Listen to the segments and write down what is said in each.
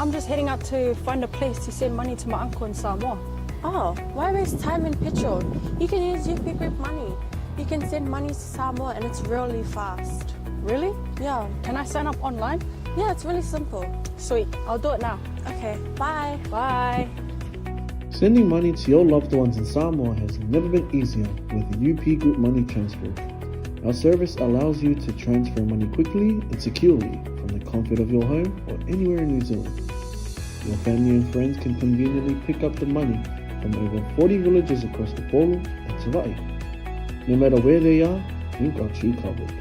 I'm just heading out to find a place to send money to my uncle in Samoa. Oh, why waste time and petrol? You can use UP Group Money. You can send money to Samoa and it's really fast. Really? Yeah. Can I sign up online? Yeah, it's really simple. Sweet, I'll do it now. Okay, bye. Bye. Sending money to your loved ones in Samoa has never been easier with UP Group Money Transfer. Our service allows you to transfer money quickly and securely from the comfort of your home or anywhere in New Zealand. Your family and friends can conveniently pick up the money from over 40 villages across Upolu and Savaii. No matter where they are, we've got you covered.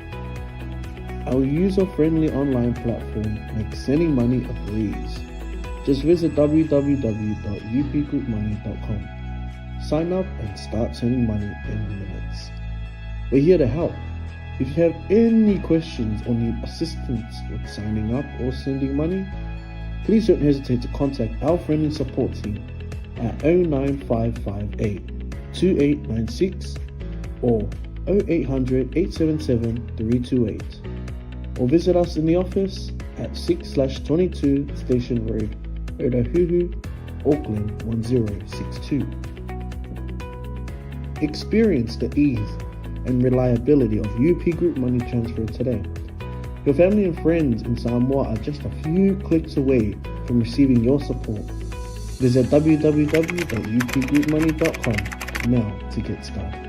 Our user-friendly online platform makes sending money a breeze. Just visit www.upgroupmoney.com. Sign up and start sending money in minutes. We're here to help. If you have any questions or need assistance with signing up or sending money, please don't hesitate to contact our friendly support team at 09558 2896 or 0800 877 328 or visit us in the office at 6/22 Station Road, Otahuhu, Auckland 1062. Experience the ease and reliability of UP Group Money Transfer today. Your family and friends in Samoa are just a few clicks away from receiving your support. Visit www.upgroupmoney.com now to get started.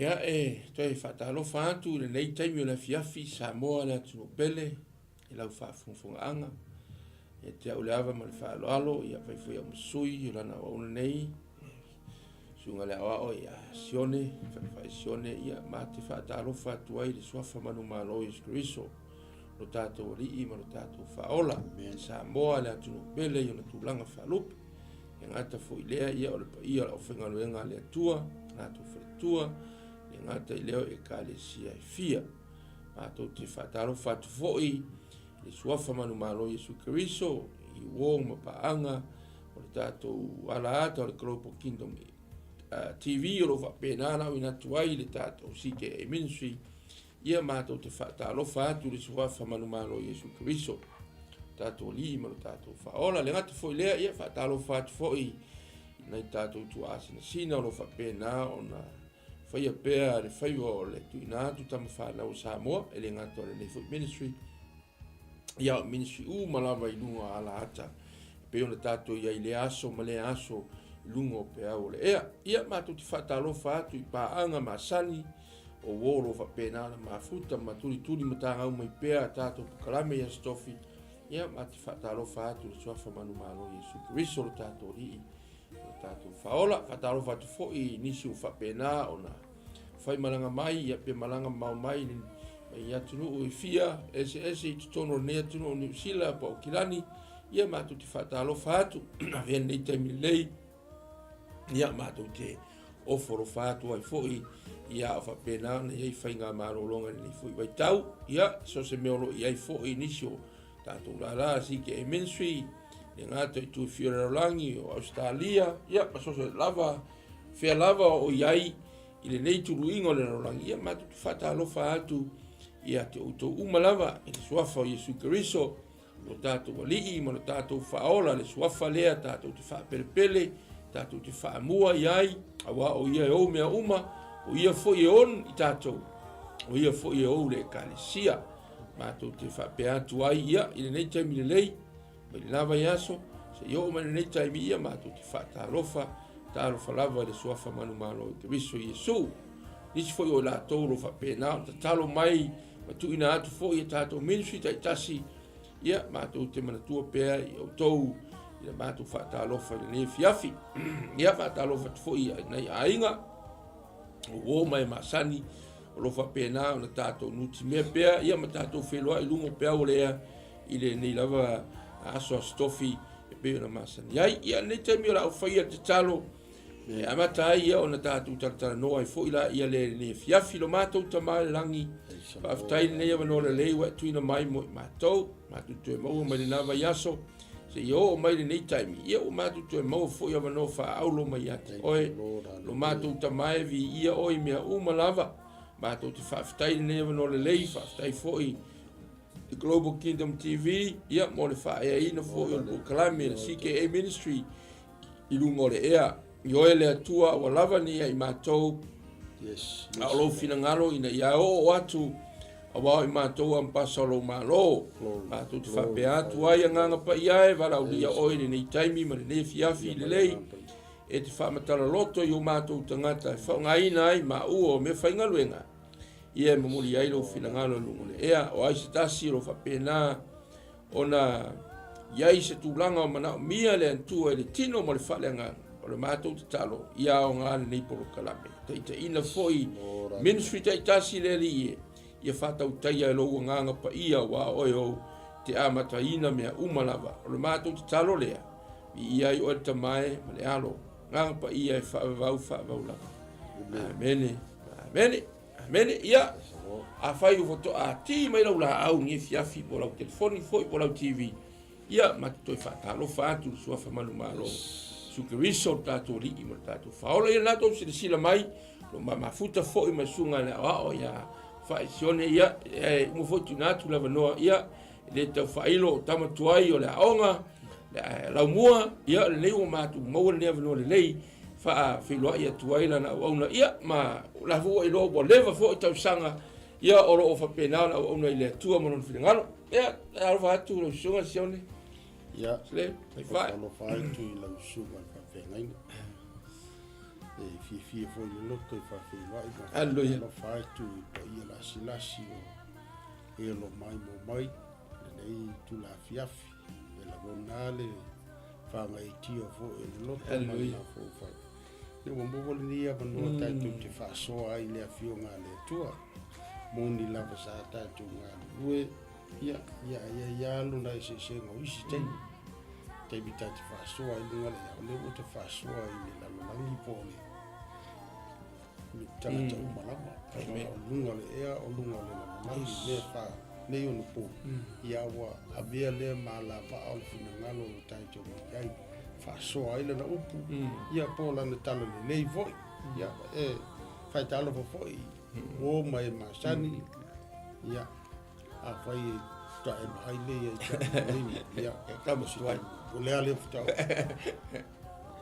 Ia, e toe faatalofa atu i lenei taimi o le afiafi, Samoa le atunuu pele, i lau faafogafogaaga. Ia te au le ava ma le faaaloalo, ia fai foi au ma sui o lana auauna nei, susuga le aoao ia Sione, Faifai Sione, ia ma te faatalofa atu ai i le suafa manumalo Iesu Keriso, lo tatou Alii ma lo tatou Faaola, Samoa le atunuu pele i ona tulaga faalupe. E gata foi lea ia o le paia o le aufaigaluega a le Atua, latou faletua, e gata i lea o ekalesia e fia. Matou te faatalofa atu foi i le suafa manumalo Iesu Keriso i uo ma paaga o le tatou ala ata o le Global Kingdom TV o lo o faapena ona auina atu ai le tatou CKA Ministry. Ia matou te faatalofa atu i le suafa manumalo Iesu Keriso, tatou Alii ma lo tatou Faaola. Le gata foi lea, ia faatalofa atu foi i nai tatou tuaasinasina o lo o faapena ona faia pea le faiva o le tuuina atu tama fanau o Samoa, e le gata o lenei foi ministry, ia o ministry uma lava i luga o ala ata, e pei ona tatou i ai i lea aso ma lea aso i luga o peau o le ea. Ia matou te faatalofa atu i paaga masani, o uo o lo o faapena ona mafuta ma tulituli matagau mai pea a tatou polokalame i Aso Tofi, ia ma te faatalofa atu i le suafa manumalo Iesu Keriso lo tatou Alii lo tatou Faaola. Faatalofa atu foi i nisi ua faapena ona faimalaga mai, ia pe malaga mamao mai mai atunuu e fia eseese i totonu o lenei atunuu o Niu Sila po o Aukilani, ia matou te faatalofa atu avea lenei taimi lelei, ia matou te ofo alofa atu ai foi ia o faapena ona i ai faigamalologa i lenei foi vaitau. Ia so o se mea o lo o i ai foi nisi o tatou lala CKA Ministry, le gata i itu e fia o le lalolagi, o Ausetalia, ia ma so o se lava fea lava o i ai i lenei tuluiga o le lalolagi, ia matou te faatalofa atu ia te outou uma lava i le suafa o Iesu Keriso, lo tatou Alii ma lo tatou Faaola, le suafa lea tatou te faapelepele, tatou te faamua i ai, auā o ia e ou mea uma, o ia foi e on i tatou, o ia foi e ou le Ekalesia. Matou te faapea atu ai ia i lenei taimi lelei, mai lena vaiaso, seia oo mai lenei taimi ia, matou te faatalofa, talofa lava i le suafa manumalo i Keriso Iesu. Nisi foi o i latou o lo o faapena ona tatalo mai ma tuuina atu foi i tatou ministry taitasi, ia matou te manatua pea i outou i le matou faatalofa i lenei afiafi. Ia faatalofa atu foi i nai aiga o uo ma e masani o lo o faapena ona tatou nutimea pea, ia ma tatou feiloai i luga o peau o le ea i lenei lava aso Aso Tofi e pei ona masani ai. Ia lenei taimi o le a ou faia tatalo E amata ai ia ona tatou talatalanoa ai foi la ia le lenei afiafi. Lo matou Tama i le lagi, faafetai lenei avanoa lelei ua e tuuina mai mo i matou, matou toe maua mai lena vaiaso seia oo mai lenei taimi, ia ua matou toe maua foi avanoa faaaulo mai ia te oe. Lo matou Tama e viia oe i mea uma lava, matou te faafetai lenei avanoa lelei, faafetai foi i Global Kingdom TV, ia mo le faaeaina foi o le polokalame le CKA Ministry i luga o le ea. I oe le Atua ua lava nei ia i matou, Yes, a o lou finagalo ina ia oo atu, auā o i matou ampasa o lou Malo. Matou te faapea atu ai, Agaga Paia e, valaaulia oe i lenei taimi ma lenei afiafi lelei, e te faamatala loto i o matou tagata e faaaogaina ai maua o meafaigaluega, ia e momoli ai lou finagalo i luga o le ea. O ai se tasi o lo o faapena ona i ai se tulaga o manaomia le Atua i le tino ma le faaleagaga, o le matou tatalo ia aoga lenei polokalame. Taitaiina foi ministry taitasi le Alii e, ia faatautaia e lou Agaga Paia aua oe ou te amataina mea uma lava. O le matou tatalo lea, viia ai oe le Tama e ma le Alo, Agaga Paia e faavavau faavavau lava. Amene. Amene. Amene. Ia, afai ua faatoa ti mai lau laau i lenei afiafi po o lau telefoni foi po o lau TV, ia, matou toe faatalofa atu i le Suafa Manumalo, Iesu Keriso, lo tatou Alii ma lo tatou Faaola. Ia, lena tou silasila mai, lo ma mafuta foi ma le susuga i le aoao ia Fa'i Sione, ia, e uma foi tuuina atu le avanoa, ia, e le tau faailo o tama tuai o le aoga, le laumua, ia, lenei ua matou maua lenei avanoa lelei, faafeiloai atu ai lana auauna, ia, ma o la foi ua iloa ua leva foi tausaga, ia, o lo o faapena ona auauna i le Atua ma lona finagalo. Ia, alofa atu lau susuga Sione. Ia, Sle, fai fai. Alofa atu i lau susuga i le faafeagaiga. E fiafia foi le loto e faafeiloai ma Hallelujah. faatalofa atu i paia lasilasi o e o lo o maimoa mai lenei itula afiafi. E lagona lava le faagaeetia foi o le loto ma le Hallelujah. mafaufau. Ia ua maua lenei avanoa tatou te faasoa ai i le Afioga a le Atua. Moni lava sa tatou galulue, ia, ia, ia, ia lona eseesega o isi taimi. Taimi ta te faasoa i luga le ea, o lea ua ta faasoa i le lalolagi po o le le tagata uma lava. O luga o le ea, o luga o le lalolagi, mea fa nei ona po. Ia ua avea lea ma alavaa o le finagalo o lo tatou i ai. Faasoa ai lana upu, ia po o lana tala lelei foi. Ia, e faitalofa foi uo ma e masani. Ia, afai e faatoa e vaai lea ia te au nei, ia, E tama tuai. O le a lea faatoa.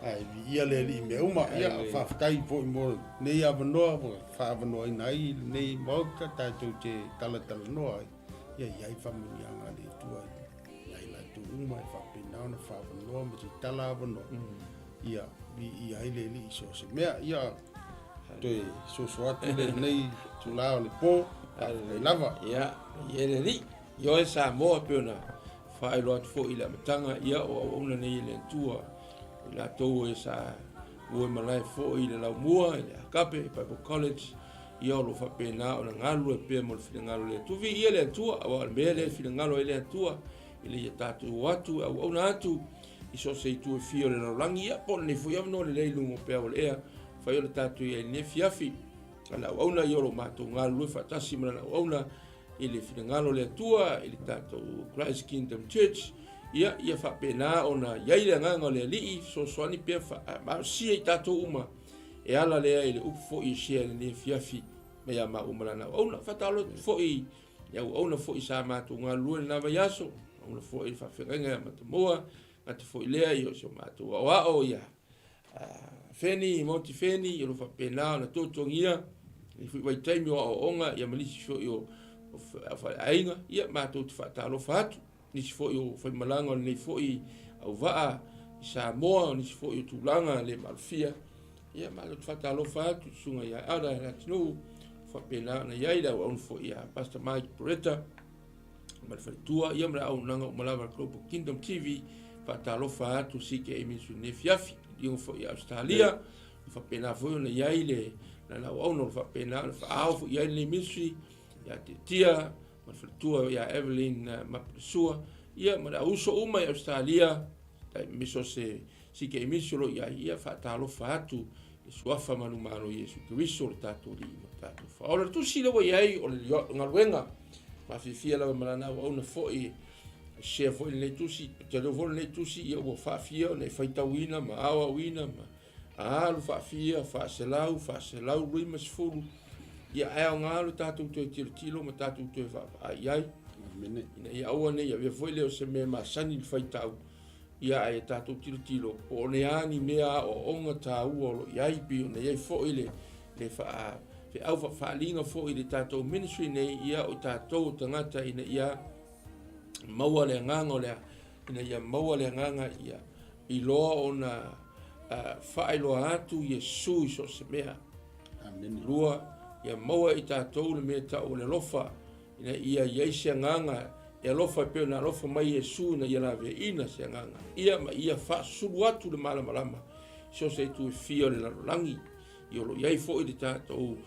Ae viia le Alii i mea uma. Ia, faafetai foi mo lenei avanoa ua faaavanoaina ai lenei Maota tatou te talatalanoa ai. Ia i ai faamanuiaga a le Atua ia i latou uma e faapena ona faaavanoa ma se tala avanoa. Ia, viia ai le Alii i so o se mea. Ia, toe soso atu lenei itula o le po, faafetai lava. Ia, i e le Alii, ioe Samoa pei ona faailoa atu foi i le amataga, ia o auauna nei e le Atua, i latou e sa ue malae foi i le laumua, i le Agape Bible College, ia o lo o faapena ona galulue pea mo le finagalo o le Atua. Viia le Atua, aua o le mea lea e finagalo ai le Atua, ina ia tatou o atu e auauna atu i so o se itu e fia o le lalolagi, ia po o lenei foi avanoa lelei i luga o peau o le ea, fai o le tatou i ai i lenei afiafi. A le auauna ia o lo o matou galulue faatasi ma lana auauna i le finagalo o le Atua i le tatou Christ Kingdom Church, ia ia faapena ona i ai le agaga o le Alii fesoasoani pea faamalosia i tatou uma e ala lea i le upu foi e share i lenei afiafi mai ia maua ma lana auauna. Faatalofa atu foi i auauna foi sa matou galulue i lena vaiaso, auauna foi i le faafeagaiga ia Matamua, gata foi lea i o si o matou aoao ia Feni, Moti Feni, o lo o faapena ona tuatuagia i foi vaitaimi o aoaoga ia ma nisi foi o faleaiga, ia matou te faatalofa atu. Nisi foi o faimalaga o lenei foi auvaa i Samoa, o nisi foi o tulaga le maalofia, ia matou te faatalofa atu i susuga ia Elder Leatinuu, faapena ona i ai le auauna foi ia Pastor Mike Peretta, ma le faletua, ia ma le auaunaga uma lava a le Global Kingdom TV, faatalofa atu CKA Ministry i lenei afiafi, liuga foi i Ausetalia, faapena foi ona i ai le lana auauna o lo o faapena ona faaao foi i ai lenei ministry, ia Tiatia ma le faletua ia Evelyn Mapulasua, ia ma le auuso uma i Ausetalia, aemaise o se CKA Ministry o lo o i ai, ia faatalofa atu i le suafa manumalo o Iesu Keriso lo tatou Alii ma lo tatou Faaola. O le tusi lea ua i ai o le galuega mafiafia lava ma lana auauna foi, e share foi lenei tusi, tele foi lenei tusi, ia ua faafia ona e faitauina ma aoaoina ma alu faafia, faaselau, faaselau 50, ia ae aoga lo tatou toe tilotilo ma tatou toe vaavaai i ai. Amene. Ina ia aua ne i avea foi lea o se mea masani le faitau, ia ae tatou tilotilo po o le a ni mea aoaoga taua o lo o i ai, pei ona i ai foi le le faa feau faafaaliga foi i le tatou ministry nei, ia o tatou o tagata ina ia maua le agaga o le ina ia maua le agaga ia iloa ona faailoa atu Iesu i so o se mea. Amene. Lua, ia maua i tatou le mea tau o le alofa, ina ia i ai se agaga e alofa e pei ona alofa mai Iesu ina ia laveaiina se agaga ia ma ia faasusulu atu le malamalama i so o se itu e fia o le lalolagi. Ia o lo o i ai foi le tatou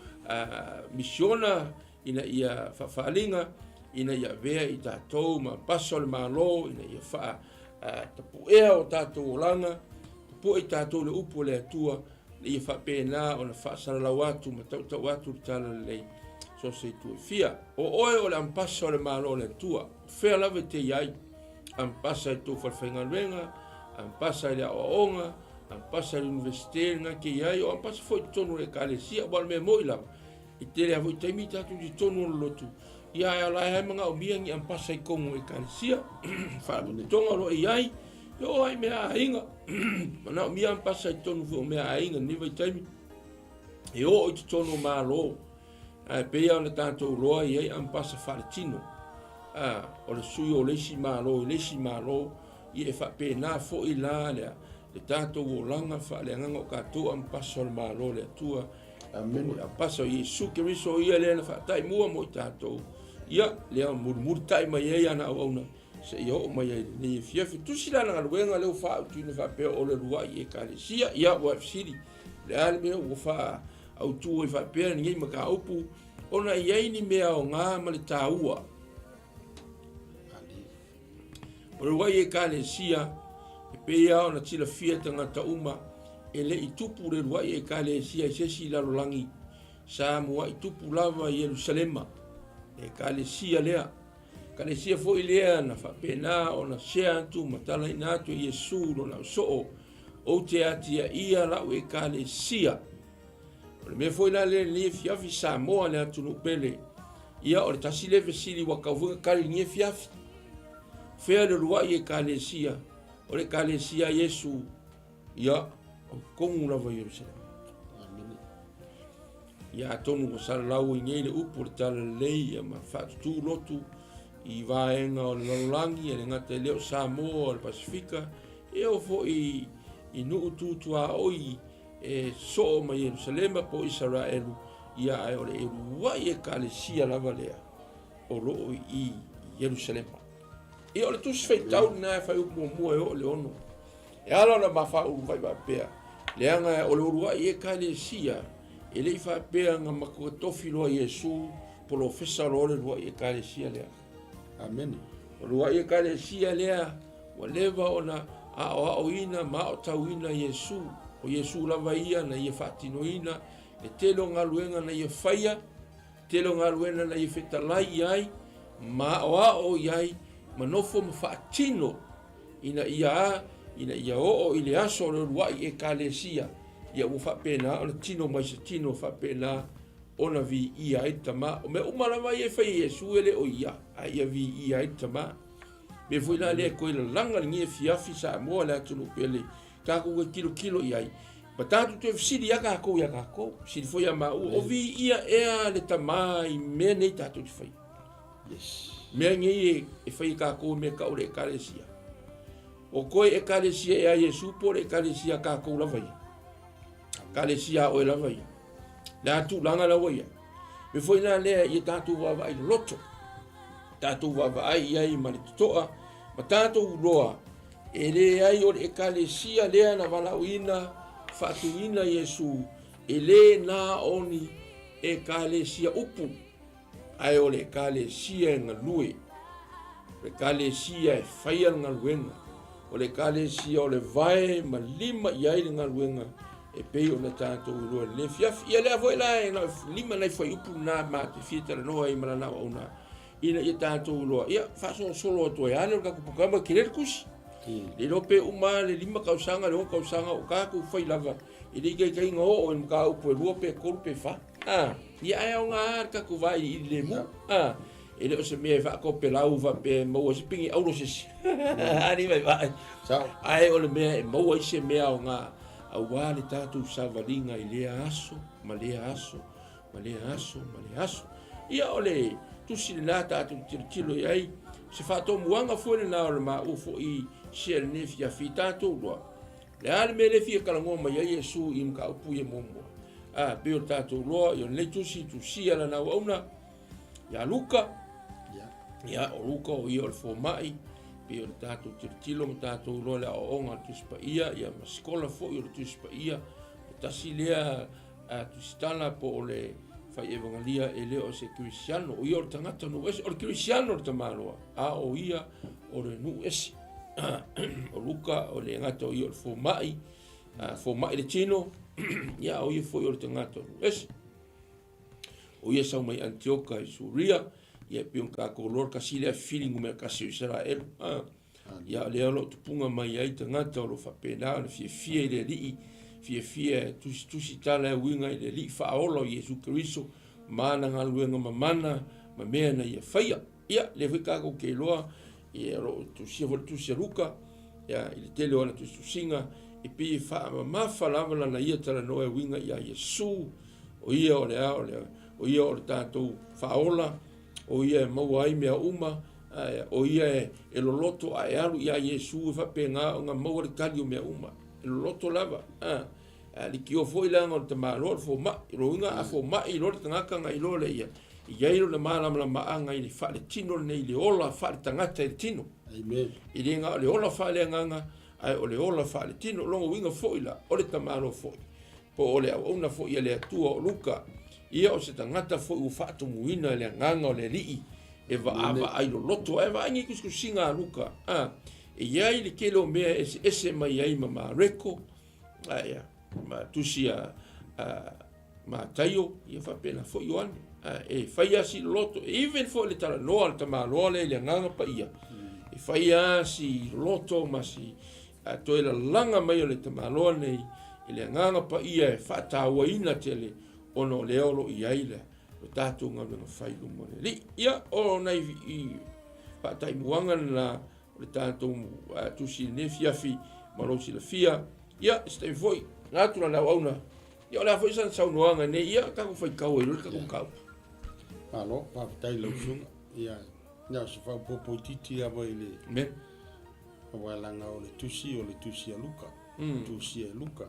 misiona ina ia faafaaliga ina ia avea i tatou ma pasa o le Malo ina ia faa tapuea o tatou olaga, tapue i tatou le upu a le Atua, ina ia faapena ona faasalalau atu ma tautau atu le tala lelei so o se itu e fia. O oe o le ampasa o le Malo o le Atua, o fea lava e te i ai, ampasa i tou falefaigaluega, ampasa i le aoaoga, ampasa i le Universite lena e te i ai, o ampasa foi i totonu o le Ekalesia, aua o le mea moni lava, I tele lava foi taimi tatou i totonu o le lotu, ia ae o la e manaomia ni ampasa i totonu o ekalesia, faalapotopotoga o lo o i ai, ia oo lava i mea aiga, manaomia ampasa i totonu foi o mea aiga i lenei vaitaimi, e oo i totonu o Malo, ae pei lava ona tatou iloa e i ai ampasa faaletino, a, o le sui o le isi Malo i le isi Malo, ia e faapena foi la le tatou olaga faaleagaga o tatou ampasa o le Malo o le Atua. Amene. O le ampasa o Iesu Keriso o ia lea na faatai mua mo i tatou. Ia, lea mulimuli mai ai ana auauna seia oo mai ai i lenei afiafi. Tusi la na galuega lea ua faaautuina faapea o le uluai ekalesia. Ia, ua e fesili, o le a le mea ua faaautu ai faapea lenei mataupu, ona e i ai ni mea aoga ma le taua. O le uluai ekalesia, e pei lava ona silafia e tagata uma, e le i tupu le uluai ekalesia i se isi lalolagi, sa muai tupu lava i Ierusalema, le ekalesia lea. Ekalesia foi lea na faapena ona share atu ma talaina atu e Iesu lona ausoo, Ou te atiaia lau ekalesia. O le mea foi la lea i lenei afiafi, Samoa le atunuu pele. Ia, o le tasi lea fesili ua tatau foi ona tali i lenei afiafi. Fea le uluai ekalesia? O le ekalesia a Iesu, ia, o totonu lava i Ierusalema. Amene. Ia, atonu ua salalau ai nei le upu o le talalelei, ia, ma faatutū lotu i vaega o le lalolagi, e le gata i lea o Samoa, o le Pasefika, e oo foi i nuu tu tuaoi e soo ma Ierusalema po o Isaraelu, ia ae o le uluai ekalesia lava lea o lo o i Ierusalema. Ia o le tusi faitau lena e fuaiupu muamua e oo i le 6. E ala ona ma faaulufai faapea, leaga o le uluai ekalesia e le i faapea na matua tofi loa Iesu polofesa loa le uluai ekalesia lea. Amene. O le uluai ekalesia lea ua leva ona aoaoina ma aotauina Iesu. O Iesu lava ia na ia faatinoina le tele o galuega na ia faia, tele o galuega na ia fetalai i ai ma aoao i ai ma nofo ma faatino ina ia a, ina ia oo i le aso o le uluai ekalesia, ia ua faapena ona tino mai se tino faapena ona viia ai le Tama. O mea uma lava ia e fai e Iesu e le o ia, a ia viia ai le Tama. Mea foi la lea e toe lalaga lenei afiafi Samoa le atunuu pele, tatou te tilotilo i ai, ma tatou toe fesili ia tatou ia tatou, fesili foi ia maua, o viia ea le Tama i mea nei tatou te faia? Yes. Mea nei e fai e tatou mea tau le ekalesia. O koe ekalesia e a Iesu po o le ekalesia a tatou lava ia. Ekalesia a oe lava ia. Le a tulaga la ua ia. Me foi la lea ia tatou vaavaai loloto. Tatou vaavaai i ai ma le totoa, ma tatou iloa e leai o le ekalesia lea na valaauina, faatuina Iesu, e le na o ni ekalesia upu, ae o le ekalesia e galue, o le ekalesia e faia le galuega, o le ekalesia o le vae ma lima i ai le galuega e pei ona tatou iloa i lenei afiafi. Ia lea foi la e na o le lima nai fuaiupu na ma te fia talanoa ai ma lana auauna ina ia tatou iloa. Ia faasolosolo atu ai lava lea o le tatou programa, tele le tusi. Le iloa pe uma le 5 tausaga, le 6 tausaga o tatou fai lava i le itaitaiga oo i le mataupu e 2 pe 3 pe 4. A, ia ae aoga lava le tatou vailiili lemu. A, e le o se mea e faatopelau faapea e maua ai se pine auro se isi. Alii ma vaai. Sao. Ae o le mea e maua ai se mea aoga aua le tatou savaliga i lea aso ma lea aso ma lea aso ma lea aso. Ia o le tusi lena tatou te tilotilo i ai, se faatomuaga foi lena o le maua foi sia i lenei afiafi i tatou loa. Le a le mea lea e fia talanoa mai ai Iesu i mataupu ia muamua? A, pei o le tatou loa, ia o lenei tusi, tusia lana auauna, ia Luka, ia o Luka o ia o le fomai, pei o le tatou tilotilo ma tatou iloa le aoaoga a le Tusi Paia, ia ma sikola foi o le Tusi Paia, o tasi lea tusitala po o le fai evagalia e le o se Kerisiano, o ia o le tagata nuu ese, o le Kerisiano le tamaloa, a o ia o le nuu ese. O Luka, o le gata o ia o le fomai, fomai le tino, ia o ia foi o le tagata o nuu ese. O ia sau mai Antioka i Suria, ia e pei ona tatou iloa le tasi lea fili numera tasi o Isaraelu. Ia o lea o lo o tupuga mai ai tagata o lo o faapena ona fiafia i le Alii, fiafia e tusitusi tala e uiga i le Alii faaola o Iesu Keriso ma ana galuega mamana ma mea na ia faia. Ia, lea foi tatou te iloa, ia, o lo o tusia foi le tusi a Luka, ia, i le tele o ana tusitusiga, e pei e faamamafa lava lana ia talanoa e uiga ia Iesu, o ia o le a, o le, o ia o le tatou faaola, o ia e maua ai mea uma, o ia e loloto a e alu ia Iesu e faapena ona maua le tali o mea uma. E loloto lava, a. A likio foi leaga o le tamaloa o le fomai. O lona uiga a fomai loa le tagata ona iloa lea ia, e i ai lona malamalamaaga i le faaletino lenei, i le ola faaletagata i le tino. Amen. E le na o le ola faaleagaga, ae o le ola faaletino. O lona uiga foi la, o le tamaloa foi, po o le auauna foi a le Atua o Luka, ia o se tagata foi ua faatumuina e le Agaga o le Alii e vaavaai loloto. Ae vaai nei tusitusiga a Luka, a, e i ai le tele o mea e eseese mai ai ma Mareko, a, ia, ma tusi a, a Mataio, ia faapena foi Ioane. A, e fai lava si loloto, even foi le talanoa a le tamaloa lea i le Agaga Paia, e fai lava si loloto ma si a toe lalaga mai o le tamaloa nei i le Agaga Paia e faatauaina tele ona o lea o lo o i ai le lo tatou galuega fai i luma o le Alii. Ia, o nai faataimuaga lena o le tatou tusi i lenei afiafi ma lou silafia. Ia, se taimi foi, na atu la le auauna. Ia, o le a foi sana saunoaga nei, ia, tatou faitau ai loa le tatou mataupu. Malo, faafetai i lau susuga. Ia, na o se faaopoopo itiiti lava i le Amen. Aua leaga o le tusi o le tusi a Luka, tusia e Luka.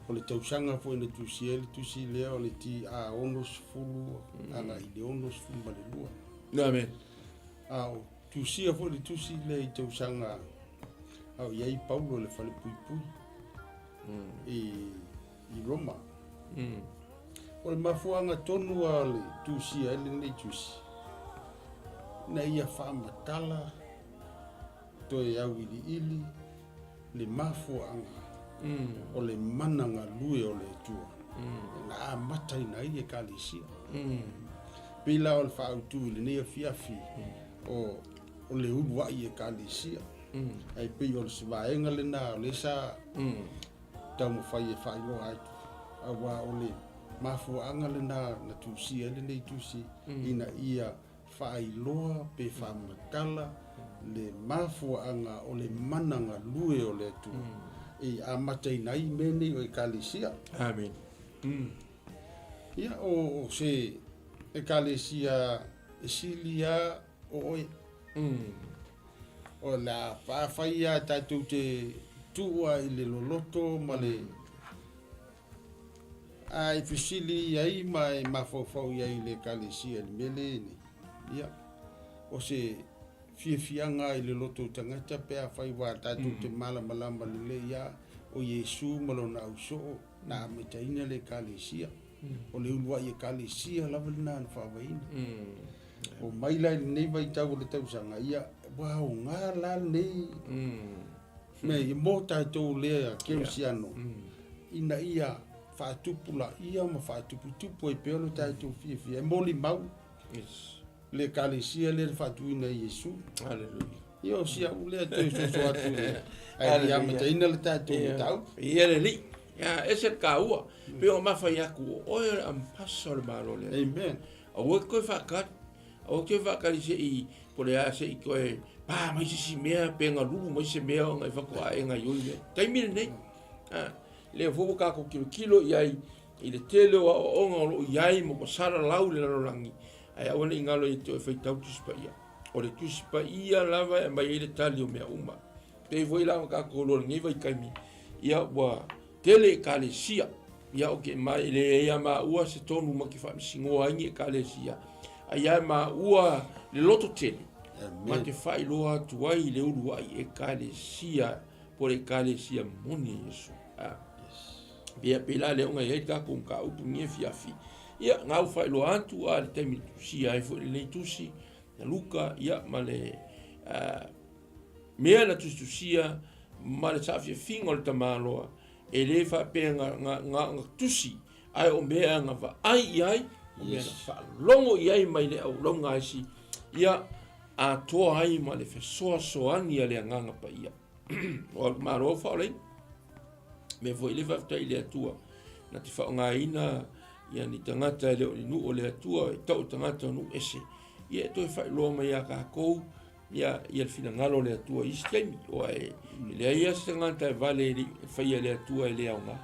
O le tausaga foi na tusia ai le tusi lea o le TA 60 agai i le 62. Amen. A o tusia foi le tusi lea i tausaga a o i ai Paulo i le falepuipui i Roma. O le mafuaaga tonu lava o le tusia ai lenei tusi, ina ia faamatala toe auiliili le mafuaaga o le mana galue o le Atua na amataina ai Ekalesia. Pei la o le faaautu i lenei afiafi o le uluai Ekalesia, ae pei o se vaega lena o lea sa taumafai e faailoa atu, aua o le mafuaaga lena na tusia ai lenei tusi ina ia faailoa pe faamatala le mafuaaga o le mana galue o le Atua e amataina ai mea nei o Ekalesia. Amen. Ia, o se Ekalesia e sili lava o oe. O le a afai lava tatou te tuua i le loloto ma le A e fesili i ai ma e mafaufau i ai i le Ekalesia i le mea lea e i ai nei, ia, o se fiafiaga i le loto o tagata pe afai ua tatou te malamalama lelei lava o Iesu ma lona ausoo na amataina le Ekalesia. O le uluai Ekalesia lava lena na faavaeina. O mai la i lenei vaitau o le tausaga, ia, ua aoga la lenei mea ia mo tatou lea kerisiano ina ia faatupulaia ma faatuputupu ai pea lo tatou fiafia e molimau le Ekalesia lea na faatuina e Iesu. Hallelujah. Ia o si au lea toe soso atu ae le i amataina le tatou mataupu. Ia le alii. Ia ese le taua. Pei ona mafai atu o oe o le ampasa o le Malo o le Atua. Amen. Aua e te toe faatali. Aua e te toe faatali se i po o le a se i toe pa mai se isi mea pe galulu mai se mea ona e faatoa e gaioi lea. Taimi lenei. A, lea foi ua tatou tilotilo i ai i le tele o aoaoga o lo o i ai ma ua salalau i le lalolagi, ae aua ne i galo ia te oe faitau Tusi Paia. O le Tusi Paia lava e aumai ai le tali o mea uma. Pei foi la ona tatou iloa i lenei vaitaimi, ia ua tele Ekalesia, ia ou te ma e leai lava maua se tonu ma te faamasinoa ai ni Ekalesia, a ia maua le loto tele ma te faailoa atu ai le uluai Ekalesia po o le Ekalesia moni a Iesu. A. Ia pei la lea ona i ai le tatou mataupu i lenei afiafi. Ia, na au faailoa atu a le taimi tusia ai foi lenei tusi, na Luka, ia, ma le mea na tusitusia ma le saafiafiga o le tamaloa, e le faapea na, na, na, na tusi, ae o mea na vaai i ai, o mea na faalogo i ai mai le aulauga a isi, ia, atoa ai ma le fesoasoani a le Agaga Paia. O au malo faaolaina. Mea foi le faafetai i le Atua na te faaaogaina ia ni tagata e le o ni nuu o le Atua, e tau tagata o nuu ese, ia e toe faailoa mai ia tatou ia ia le finagalo o le Atua i isi taimi. Aua e leai lava se tagata e vale e faia e le Atua e le aoga.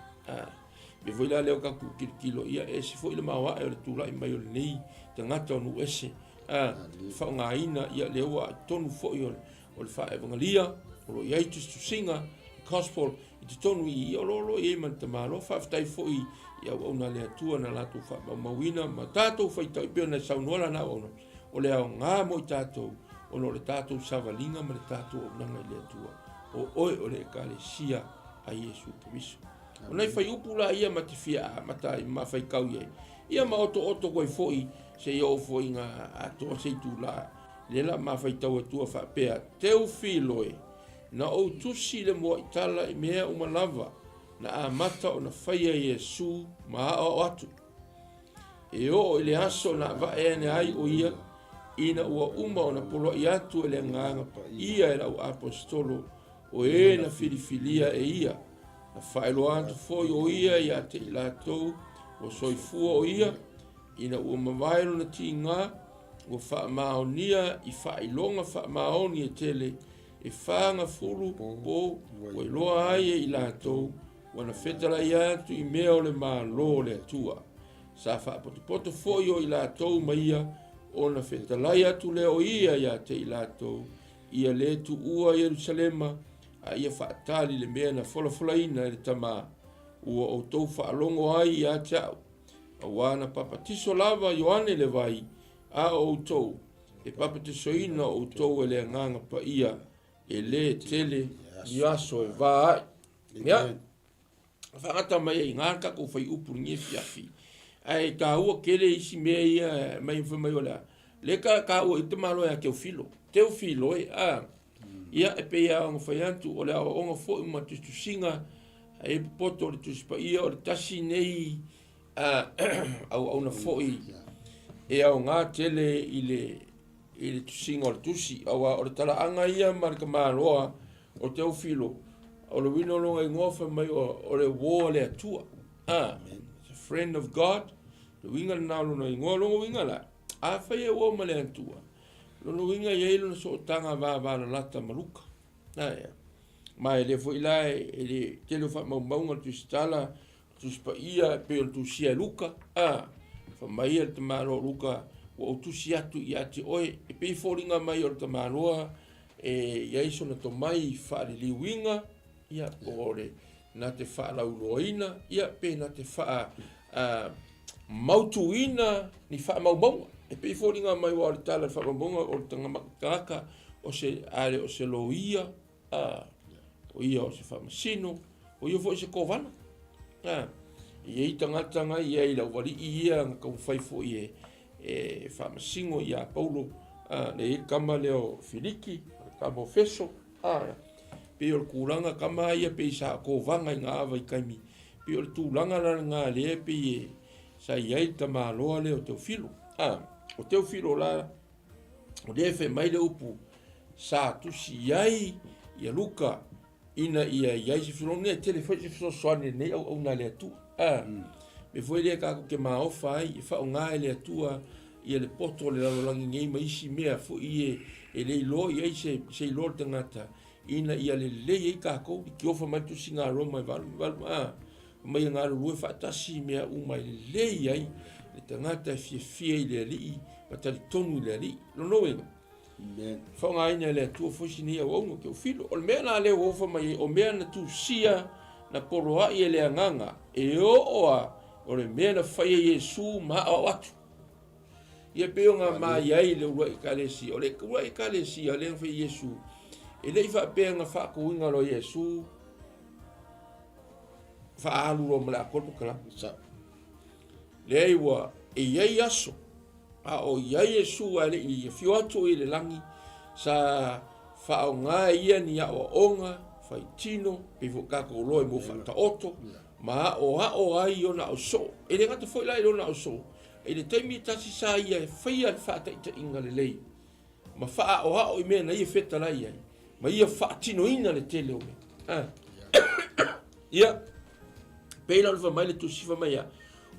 Mea foi la lea o tatou tilotilo, ia e ese foi le maoae o le tulai mai o lenei tagata o nuu ese, faaaogaina, ia lea ua i totonu foi o le o le faaevagalia, o lo o i ai tusitusiga, Gospel i totonu i i, o lo o lo o i ai ma le tamaloa. Faafetai foi i auauna a le Atua na latou faamaumauina ma tatou faitau e pei ona e saunoa lana auauna, o le aoga mo i tatou ona o le tatou savaliga ma le tatou auaunaga i le Atua. O oe o le Ekalesia a Iesu Keriso. O nai faiupu la ia ma te fia amata ai ma faitau i ai, ia ma otooto koe foi seia oo foi i ga atoa se itula lea la ma faitau atua faapea, Teofilo e, na ou tusi le muaitala i mea uma lava na amata ona faia Iesu ma aoao atu, e oo i le aso na avae ane ai o ia, ina ua uma ona poloai atu e le Agaga Paia e lau aposetolo o e na filifilia e ia, na faailoa atu foi o ia ia te i latou ua soifua o ia, ina ua mavae lona tiga, ua faamaonia i faailoga faamaoni e tele, e fagafulu po ua iloa ai e i latou ua na fetalai atu i mea o le Malo o le Atua. Sa faapotopoto foi o i latou ma ia, ona fetalai atu lea o ia ia te i latou, ia lē tuua Ierusalema, a ia faatali le mea na folafolaina e le Tama, ua outou faalogo ai ia te au. Auā na papatiso lava Ioane le vai, a o outou, e papatisoina outou e le Agaga Paia, e lē tele ni aso e va ai. Ia, faagata mai ai i ina le tatou faiupu i lenei afiafi. Ae taua tele isi mea ia mai fai mai o le a? Lea ta taua i tamaloa ia Teofilo. Teofilo e, a. Ia, e pei lava ona fai atu, o le aoaoga foi ma tusitusiga e popoto o le Tusi Paia, o le tasi nei auauna foi e aoga tele i le i le tusiga o le tusi, aua o le talaaga ia ma le tamaloa o Teofilo, o le uiga o lona igoa fai mai o le uo a le Atua. A, the friend of God, le uiga lena o lona igoa. O lona uiga la, afai e uo ma le Atua, lona uiga e i ai lona sootaga vavalalata ma Luka. A, ea. Ma e le foi la e le tele o faamaumauga o le Tusitala, Tusi Paia e pei ona tusia e Luka, a, fai mai ia le tamaloa o Luka, ua ou tusi atu ia te oe, e pei e foliga mai o le tamaloa e i ai sona tomai faaliliuina, ia, po o le na te faalauiloaina, ia, pe na te faa a, mautuina ni faamaumauga. E pei e foliga mai aua o le tala o le faamaumauga o le tagata o se, a le o se loia, a, o ia o se faamasino, o ia foi se kovana. A, e i ai tagata na i ai i le aualii ia na taumafai foi e, e faamasino ia Paulo, a, le i ai le tama lea o Filiki, o le tama o Feso, a, pei o le tulaga tama ia pei sa kovana i na vaitaimi, pei o le tulaga la lena lea pei e sa i ai le tamaloa lea o Teofilo. A, o Teofilo la, O lea e fai mai le upu, sa tusi i ai ia Luka ina ia i ai se fesoasoani. E tele foi se fesoasoani i lenei auauna a le Atua. A, mea foi lea tatou te maofa ai, e faaaoga e le Atua ia le poto o le lalolagi nei ma isi mea foi e, e le iloa i ai se, se iloa o le tagata, ina ia lelei ai tatou. I tiofa mai le tusiga a Roma e 8, a, mai e galulue faatasi i mea uma e lelei ai le tagata e fiafia i le Alii ma talitonu i le Alii. Lona uiga, faaaogaina e le Atua foi si nei auauna o Teofilo. O le mea la lea ua ofa mai ai, o mea na tusia, na poloai e le Agaga, e oo a o le mea na faia Iesu ma aoao atu. Ia pei ona ma i ai le uluai ekalesia. O le uluai ekalesia lea na fai Iesu, e le i faapea na faatuina loa Iesu, faaalu loa ma le atoa le polokalame. Sao. Leai ua e i ai aso, a o i ai Iesu ae le i afio atu o ia i le lagi, sa faaaoga e ia ni aoaoga faitino, pei foi tatou iloa i mea faataoto, ma aoao ai i ona ausoo. E le gata foi la i lona ausoo, i le taimi e tasi sa ia e faia le faataitaiga lelei ma faaaoao i mea na ia fetalai ai, ma ia faatinoina le tele o mea. Ah. Ia, pei la o le fai mai le tusi fai mai ia,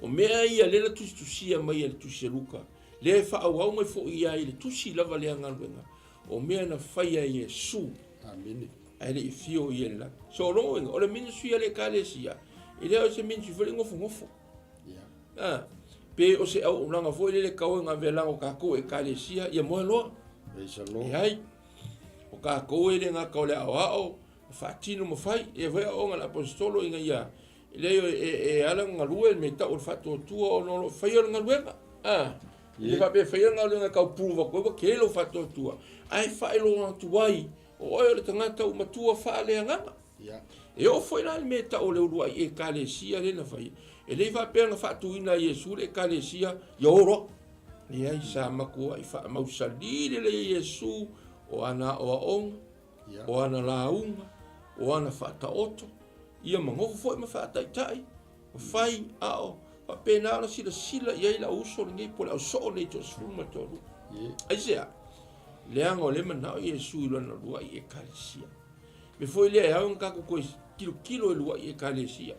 o mea ia lea na tusitusia mai e le tusi a Luka, lea e faaauau mai foi ia i le tusi lava lea galuega, o mea na faia e Iesu. Amene. Ae le i afio ia i le lagi. So o lona uiga, o le ministry a le Ekalesia, e le o se ministry foi le nofonofo. Ah, pe o se auaunaga foi lele tau e gavelaga o tatou Ekalesia, ia moe loa. Praise the Lord. Leai. O tatou e le gata o le aoao, Ma faatino ma fai. E foi aoaoga a le Aposetolo ina ia, e leai e ala ona galue le mea e tau o le faatuatua ona o lo o faia le galuega. A, e le faapea e faia le galuega e tau prove atu ai ua tele lou faatuatua, ae faailoa atu ai o oe o le tagata ua matua faaleagaga. E oo foi la i le mea e tau o le uluai Ekalesia lea na faia, e le faapea na faatuina e Iesu le Ekalesia ia o loa. Leai, sa matuai faamausali lelei e Iesu o ana aoaoga, o ana lauga, o ana faataoto, ia ma nofo foi ma faataitai, ma fai, a o faapena ona silasila i ai le au uso lenei po o le au soo lenei toasefulu ma le toalua. Aisea? Leaga o lea e manao Iesu i lana uluai Ekalesia. Mea foi lea e ao ona tatou toe tilotilo i lua'i Ekalesia.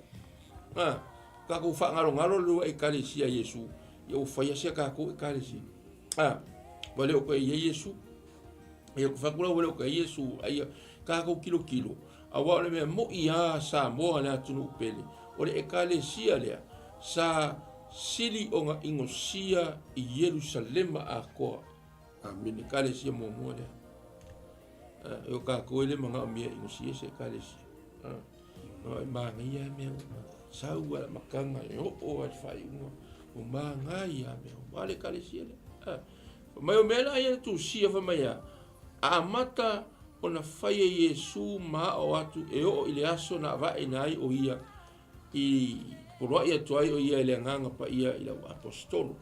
A, tatou faagalogalo le lua'i Ekalesia a Iesu, ia ua fai lava si a tatou Ekalesia. A, ua le o toe i ai Iesu. Ia, ou te fai atu la ua le o toe i ai Iesu, a ia tatou tilotilo, aua o le mea mo'i lava Samoa le atunuu pele, o le Ekalesia lea sa sili ona inosia i Ierusalema atoa. Amene. Ekalesia muamua lea. E o tatou e le manaomia e inosia se Ekalesia. E manaia lava mea uma. Sau lava i le amataga e oo lava i le faaiuga, ua manaia lava mea uma. A o le Ekalesia lea. Fai mai o mea la ia na tusia, fai mai a, amata ona fai e Iesu ma aʻo atu e oo i le aso na avaeina ai o ia i poloaʻi atu ai o ia e le Agaga Paia i le au aposetolo.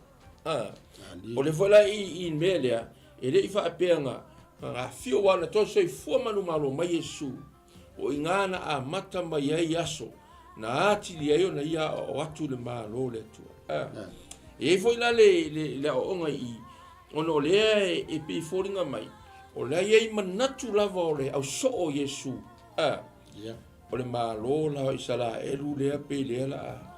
O le foi la i mea lea, e le i faapea na afio aua na toe soifua manumalo mai Iesu, o i ina na amata mai ai aso na atili ai ona ia aoao atu i le Malo o le Atua. E i ai foi la le aoaoga i i, ona o lea e pei e foliga mai, o la e i ai manatu lava o le ausoo o Iesu. O le Malo la o Isaraelu lea pei lea la a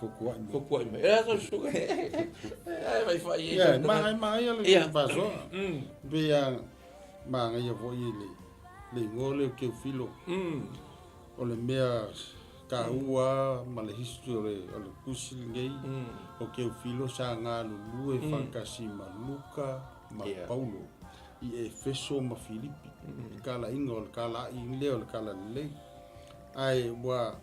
fokuaʻi mai. Fokuaʻi mai. E aso suka. Ai mai fai e. Ia, ma ai ma ai le yeah. faasoa. Pe a magaia foi le le igoa lea o Teofilo. O le mea taua ma le history o le o le tusi lenei o Teofilo sa galulue faatasi ma Luka ma yeah. Paulo. i Efeso ma Filipi, i kalaiga o le kalaʻi lea o le kalalelei. Ae ua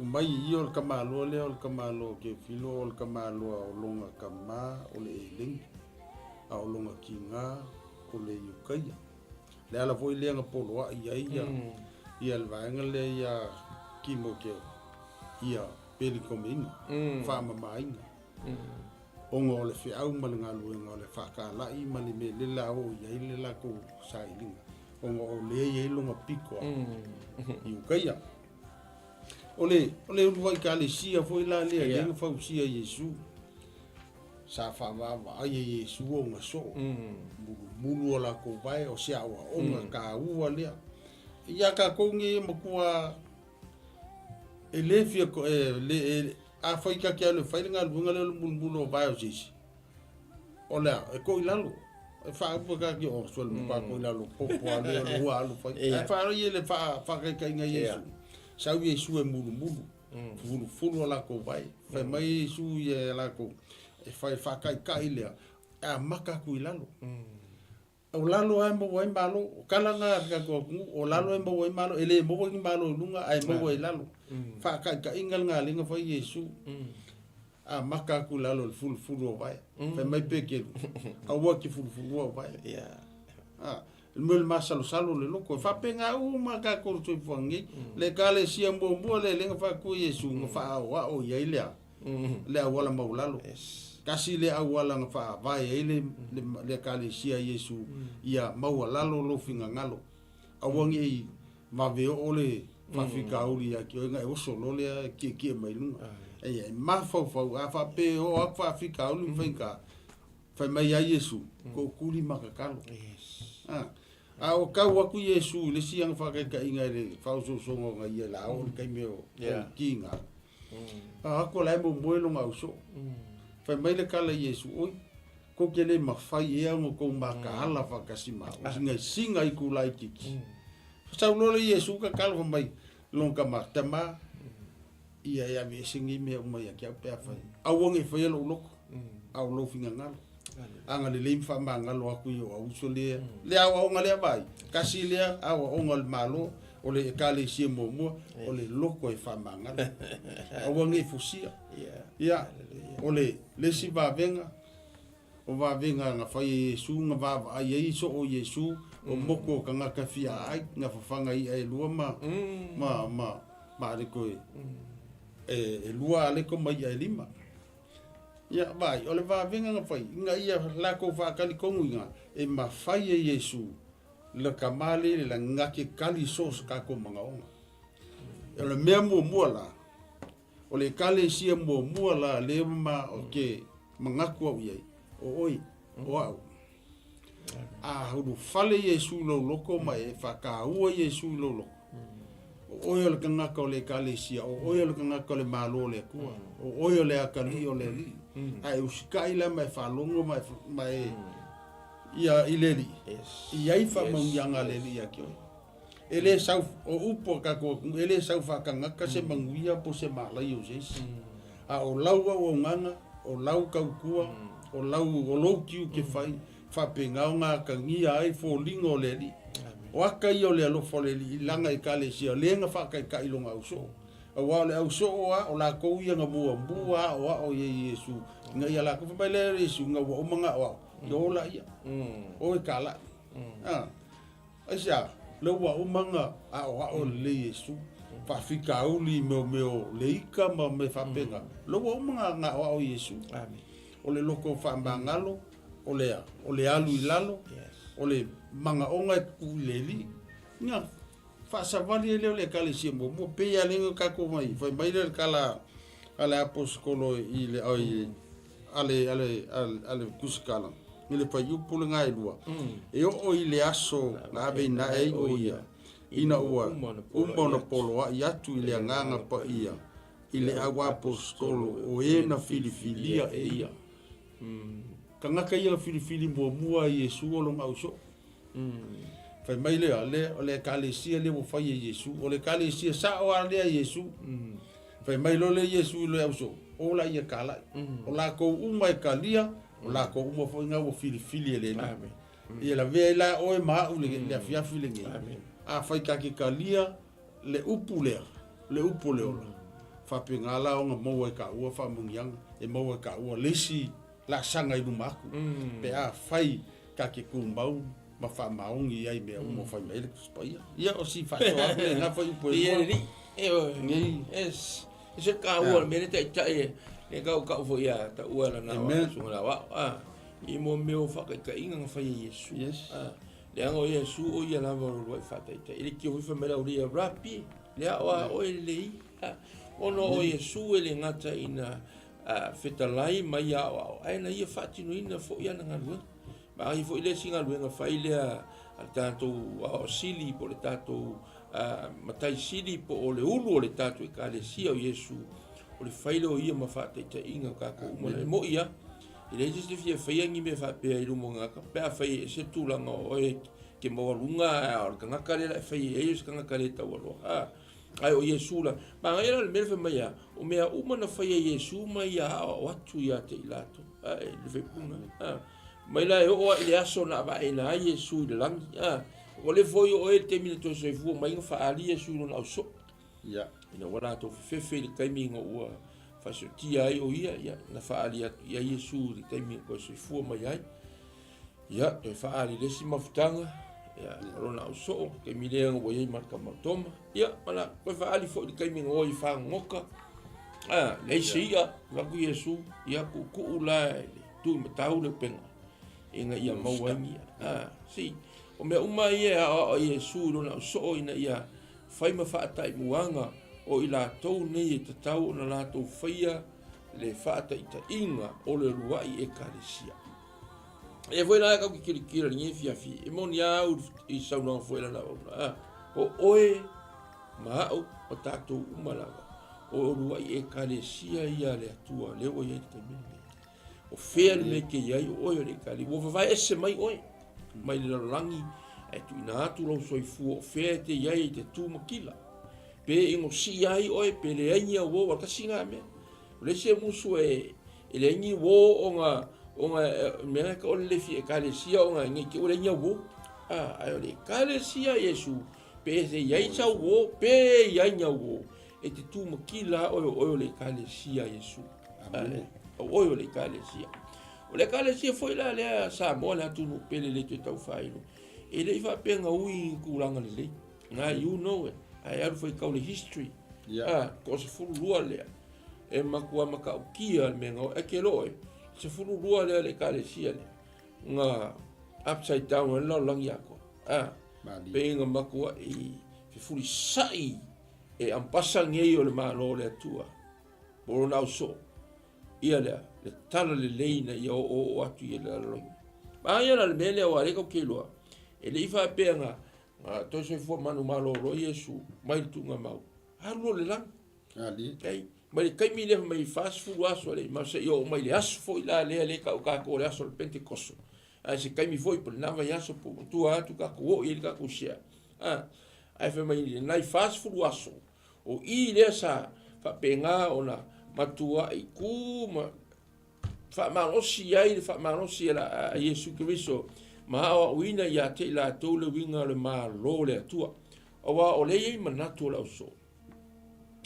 umai i ia o le kamaloa lea o le kamaloa o Teofilo o le kamaloa o longa kama o le Eleni, a o longa kigā o le Iukaia. Le ala foi lea na poloaʻi ai ia, ia le vaega lea ia Timoteo, ia Pelikomeina, faamamaina. Ona o le feau ma le galuega o le faakalaʻi ma le mea lea la oo i ai le latou sailiga, ona o lea e i ai lona pito a i Ukaia. O le, o le uluai ekalesia foi la lea lea na fausia e Iesu, sa faavaavaai e Iesu ona soo, mulumulu o latou vae, o se aoaoga taua lea. Ia tatou nei e matua e le fia, e le, e, Afai ta te alu e fai le galuega lea o le mulumulu o vae o se isi, o le a? E to i lalo. E faaupu e kaki, oh, sole mm. to i lalo, popo a lea, lua alu fai. Yeah. Ae faalo ia le faakaitaiga Iesu. Yeah. Sau Iesu e mulumulu. Fulufulu a lakou vae. Fai mai Iesu ia e lakou, e fai faakaikai lea, e amata atu i lalo. O lalo lava e maua ai malo. O tala na a le tatou atunuu, o lalo e maua ai malo. E le maua ni malo i luga, ae maua i lalo. Faataitaiga lena lea na fai Iesu. Amata atu i lalo i le fulufulu o vae. Fai mai Peteru, aua e te fulufulua o vae. A, le mea o le masalosalo o le loto. E faapena uma tatou i le soifuaga nei. Le Ekalesia muamua lea lea na faatu e Iesu, na faaoao i ai le a? le auala maulalo. Tasi lea auala na faavae ai le, le, le Ekalesia a Iesu, ia maualalo lou finagalo. Aua ne i vave oo le faafitauli ia te oe na e oso loa lea e tietie mai luga. Ia, e mafaufau, a faapea e oo atu faafitauli ma faigata, fai mai ai Iesu, tootuli ma tatalo. A, a o tau atu Iesu i le isi ana faataitaiga i le faaosoosoga ona ia la oo le taimi o le kiga. A atu o la e momoe lona ausoo. Fai mai le tala i Iesu, Oi, kou te le mafai ea ona kou makaala faatasi ma au, singa singa i ku laitiiti. Sau loa le Iesu tatalo fai mai lona tama, Tama, ia e aveese nei mea uma ia te au pe afai. Aua ne i faia lou loto, a o lou finagalo. Agalelei ma faamagalo atu i ou auuso lea, le aoaoga lea vaai, tasi lea aoaoga o le Malo. O le Ekalesia muamua, o le loko e faamagalo. Aua ne i fusia. Ia, o le le isi vavega, o vavega na fai e Iesu, na vaavaai ai soo Iesu, o moku o tagata fia aai, na fafaga i'a e lua ma, ma, ma, ma aleko e, e lua aleko ma i'a e lima. Ia, vaai, o le vavega na fai, ina ia lakou faatalitonu e mafai e Iesu le tama lea i le lagi na te tali so o se tatou manaoga. O le mea muamua la, o le Ekalesia muamua la lea ma o te manatu au i ai, o oe, o au. A ulufale Iesu i lou loto ma e faataua Iesu i lou loto, o oe o le tagata o le Ekalesia, o oe o le tagata o le Malo o le Atua, o oe o le atalii o le Alii. A e usitai la ma e faalogo ma e ia i le Alii, e i ai faamanuiaga a le Alii ia te oe. E le sau, o upu a tatou atunuu, e le sau faatagata se manuia po o se malaia o se isi. A o lau auaunaga, o lau tautua, o lau, o lou tiute fai, faapena ona atagia ai foliga o le Alii. O ata ia o le alofa o le Alii i lana Ekalesia, lea na faataitai lona ausoo. Aua o le ausoo lava, o latou ia na muamua aoao i ai i Iesu, ina ia latou, fai mai lea o Iesu, ina ua uma ona aoao, ia o laia, o e talai. Aisea? Lea ua uma ona aoao lelei Iesu, faafitauli i mea o le ika ma mea faapena. Lea ua uma ona aoao Iesu. O le loto faamagalo, o le a? O le alu i lalo, o le manaoga e tuu i le Alii. Ina faasavali ai lea o le Ekalesia muamua, pei lava lea na tatou fai, fai mai lea le tala a le aposetolo i le, oi, a le, a le, a le tusitala, i le fuaiupu lena e lua, e oo i le aso na aveina ai o ia, ina ua uma ona poloai atu i le Agaga Paia i le auaposetolo o e na filifilia e ia. Tagata ia na filifili muamua e Iesu o lona ausoo. Fai mai lea, le, o le ekalesia lea ua fai e Iesu, o le ekalesia sao lava lea a Iesu. Fai mai loa lea Iesu i le ausoo, o la ia talai. O lakou uma e talia, o lakou uma foi na ua filifili e le Alii. Ia lavea ai la oe ma au i le afiafi lenei. Afai ta te talia le upu lea, le upu o le ola, faapena la ona maua e taua faamanuiaga, e maua e taua le isi laasaga i luma atu, pe afai ta te tumau ma faamaoni ai i mea uma o fai mai ai le Tusi Paia. Ia, o si faasoa atu lena fuaiupu e lua. Nei. Yes. E se taua le mea le taitai e le kaukau foi ia taua lana susuga la wao. Ah, i mo mea o faataitaiga na fai e Iesu. Yes. Ah, leaga o Iesu o ia lava o le uluai faataitai. E le tio foi fai mai le aulia rapi, le ao a oe lelei. Ah, ona o Iesu e le gata ina fetalai ma ia aoao, ae na ia faatinoina foi ana galuega. Ma ai foi le isi galuega fai lea a le tatou aoao sili po o le tatou matai sili po o le ulu o le tatou Ekalesia o Iesu, o le fai lea o ia ma faataitaiga o tatou uma. E moni lava, e leai se isi e fia faia ni mea faapea i luma o gagata, pe afai e ese le tulaga o oe e te maualuga, a o le tagata lea o le a e faia i ai o se tagata le taualoa. Ae o Iesu la, manaia la le mea lea fai mai a, o mea uma na faia e Iesu ma ia aoao atu ia te i latou. A, e le faipuna. A, mai la e oo lava i le aso na avaeina ai Iesu i le lagi. A, ua le foi oo ai le taimi na toe soifua mai na faaali Iesu i lona ausoo. Ia. Ina ua latou fefefe i le taimi ina ua faasiotia ai o ia, ia, na faaali atu i ai Iesu i le taimi na toe soifua mai ai. Ia, toe faaali le isi mafutaga, ia, o lona ausoo, taimi lea ua i ai Marta ma Toma. Ia, ma la, toe faaali foi le taimi na o ai i fagogota. Ah, leai se i'a, fai atu Iesu, ia, tuutuu la e le tuimatau le upega, ina ia maua ai ni i'a. Ah, si, o mea uma ia e aoao ai Iesu i lona ausoo ina ia fai ma faataimuaga o i latou nei e tatau ona latou faia le faataitaiga o le uluai Ekalesia. E foi la kau te kilikila i lenei afiafi, e moni lava au i saunoaga foi a lana auauna, a, o oe ma au ma tatou uma lava, o uluai Ekalesia ia a le Atua lea ua i ai i le taimi lenei. O fea le mea e te i ai, o oe o le Ekalesia. Ua vavae ese mai oe mai le lalolagi ae tuuina atu lou soifua o fea e te i ai i te tu makila. Pe ingosia ai oe, pe leai ni auou, a tasi na mea. O le isi musu e e leai ni uō ona ona mea ka o le lefi ekalesia ona nei te ua leai ni auō. A, ae o le ekalesia a Iesu, Pe se i ai sau uō, pe i ai ni au uō, e te tūmakila oe o oe o le Ekalesia a Iesu. Amene. O oe o le Ekalesia. O le Ekalesia foi la lea a Samoa le atunuu pele le toe taufailo, e le i faapea na ui i ni tulaga lelei. Na, you know it. Ae alu faitau le history. Yeah. Ah, toasefululua lea. E matua matautia le mea na oe. Ae ke loe, 12 lea le Ekalesia lea. Na upside down ai le lalolagi atoa. Ah, Malie. pe na matuai fefulisai e ampasa nei o le Malo o le Atua. Po o lona ausoo. Ia lea, le tala lelei ina ia oooo atu i le lalolagi. Manaia la le mea lea aua o lea tatou te iloa, e le i faapea na Na toe soifua manumalolo Iesu mai le tuugamau, alu loa i le lagi. Alii. Okay. Mai le taimi lea mai 40 aso le ma seia oo mai le aso foi la lea le tau tatou o le aso o le Pentekoso. Ae se taimi foi po o lena vaiaso po o tua atu tatou oo i ai le tatou share. Ah, ae fai mai lenai 40 aso, o i lea sa faapena ona matuai ku ma faamalosi ai le faamalosi a Iesu Keriso ma aoaoina ia te i latou le uiga o le Malo o le Atua. Aua o lea e i ai manatu o le ausoo.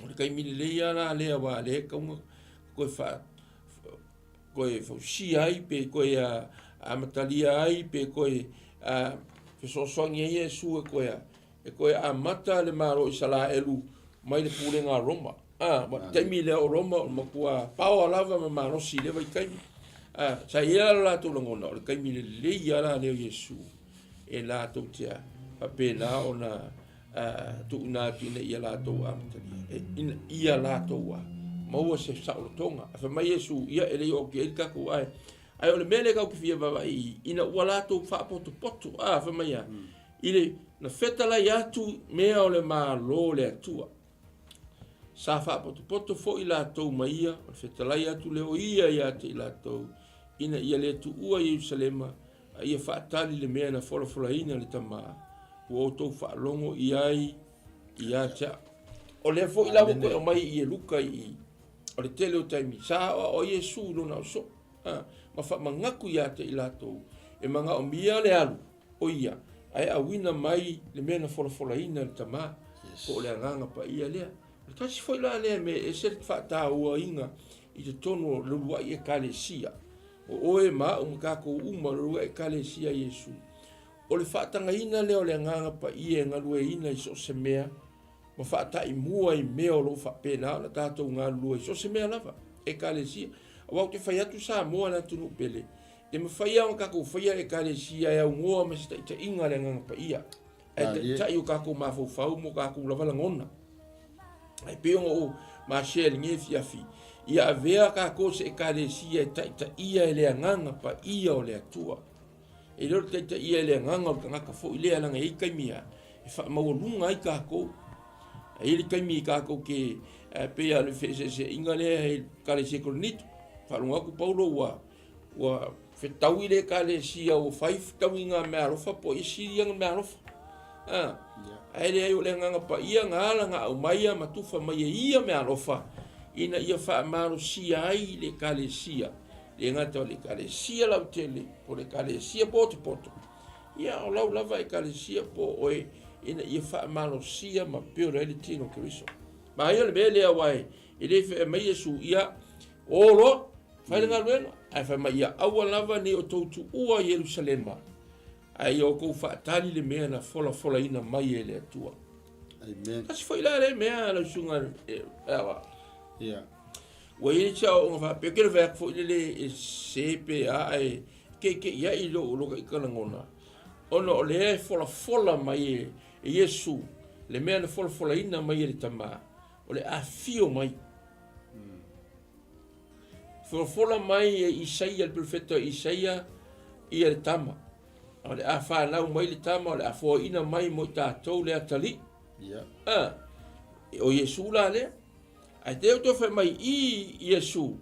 O le taimi lelei lava la lea aua o lea e tatau ona toe faa toe fausia ai pe toe amatalia ai pe toe fesoasoani ai Iesu e toe E toe amata le Malo o Isaraelu mai le pulega a Roma. A, ma le taimi lea o Roma o le matua paoa lava ma malosi i lea vaitaimi. A, sa i ai la lo latou lagona, o le taimi lelei lava la lea o Iesu e latou te faapena ona tuuina atu ina ia latou amatalia, e, ina ia latou a maua se saolotoga. A fai mai Iesu, ia e le i oo atu i ai le tatou ae. Ae o le mea lea tatou te fia vaavaai i i, ina ua latou faapotopoto, a, fai mai a, I le na fetalai atu mea o le Malo o le Atua. Sa faapotopoto foi latou ma ia, o le fetalai atu lea o ia ia te i latou, ina ia le tuua Ierusalema, a ia faatali le mea na folafolaina e le Tama, ua outou faalogo i ai ia te au. O lea foi la ua toe aumai i Luka i i, o le tele o taimi, sa aoao ai Iesu i lona ausoo, ma faamanatu ia te i latou, e manaomia le alu, O ia, ae auina mai le mea na folafolaina e le Tama, po o le Agaga Paia lea. O le tasi foi la lea mea e ese le faatauaina i totonu o le uluai Ekalesia, o oe ma au ma tatou uma o le uluai Ekalesia a Iesu, o le faatagaina lea o le Agaga Paia e galueaiina i so o se mea ma faataimua i mea o lo o faapena ona tatou galulue i so o se mea lava, Ekalesia. Aua ou te fai atu Samoa le atunuu pele, E mafai lava ona tatou faia Ekalesia e aunoa ma se taitaiga a le Agaga Paia, ae taitai o tatou mafaufau ma o tatou lava lagona. Ae pei ona ou masea i lenei afiafi, ia avea tatou se Ekalesia e taitaia e le Agaga Paia o le Atua. E le o le taitaia e le agaga o le tagata foi lea, leaga e i ai taimi e faamaualuga ai tatou. E i ai le taimi tatou te, pei lava o le feeseeseaiga lea i le Ekalesia i Korinito. Faalogo atu Paulo ua Ua fetaui le Ekalesia ua fai fetauiga meaalofa po o isi ia meaalofa. A, ae leai o le Agaga Paia na ala na aumaia ma tufa mai e ia meaalofa ina ia faamalosia ai le Ekalesia, le gata o le Ekalesia lautele po o le Ekalesia potopoto, ia o lau lava Ekalesia po o oe ina ia faamalosia ma build ai le tino o Keriso. Manaia le mea lea aua e le fai mai Iesu, ia o loa, Fai le galuega, ae fai mai ia aua lava ne i outou tuua Ierusalema, ae ia outou faatali le mea na folafolaina mai e le Atua. Amen. Tasi foi la lea mea lau susuga e awa. Yeah. Ua i ai se aoaoga faapea, ke le fai atu foi lele e sese pe a, ae keike'i ai lou lou ita lagona, ona o lea e folafola mai e Iesu le mea na folafolaina mai e le Tama, o le afio mai. Folafola mai e Isaia, le perofeta Isaia, ia le tama. O le a fanau mai le tama, o le a foaiina mai mo i tatou le atalii. Yeah. Ah, o Iesu la lea. Ae te toe fai mai i Iesu,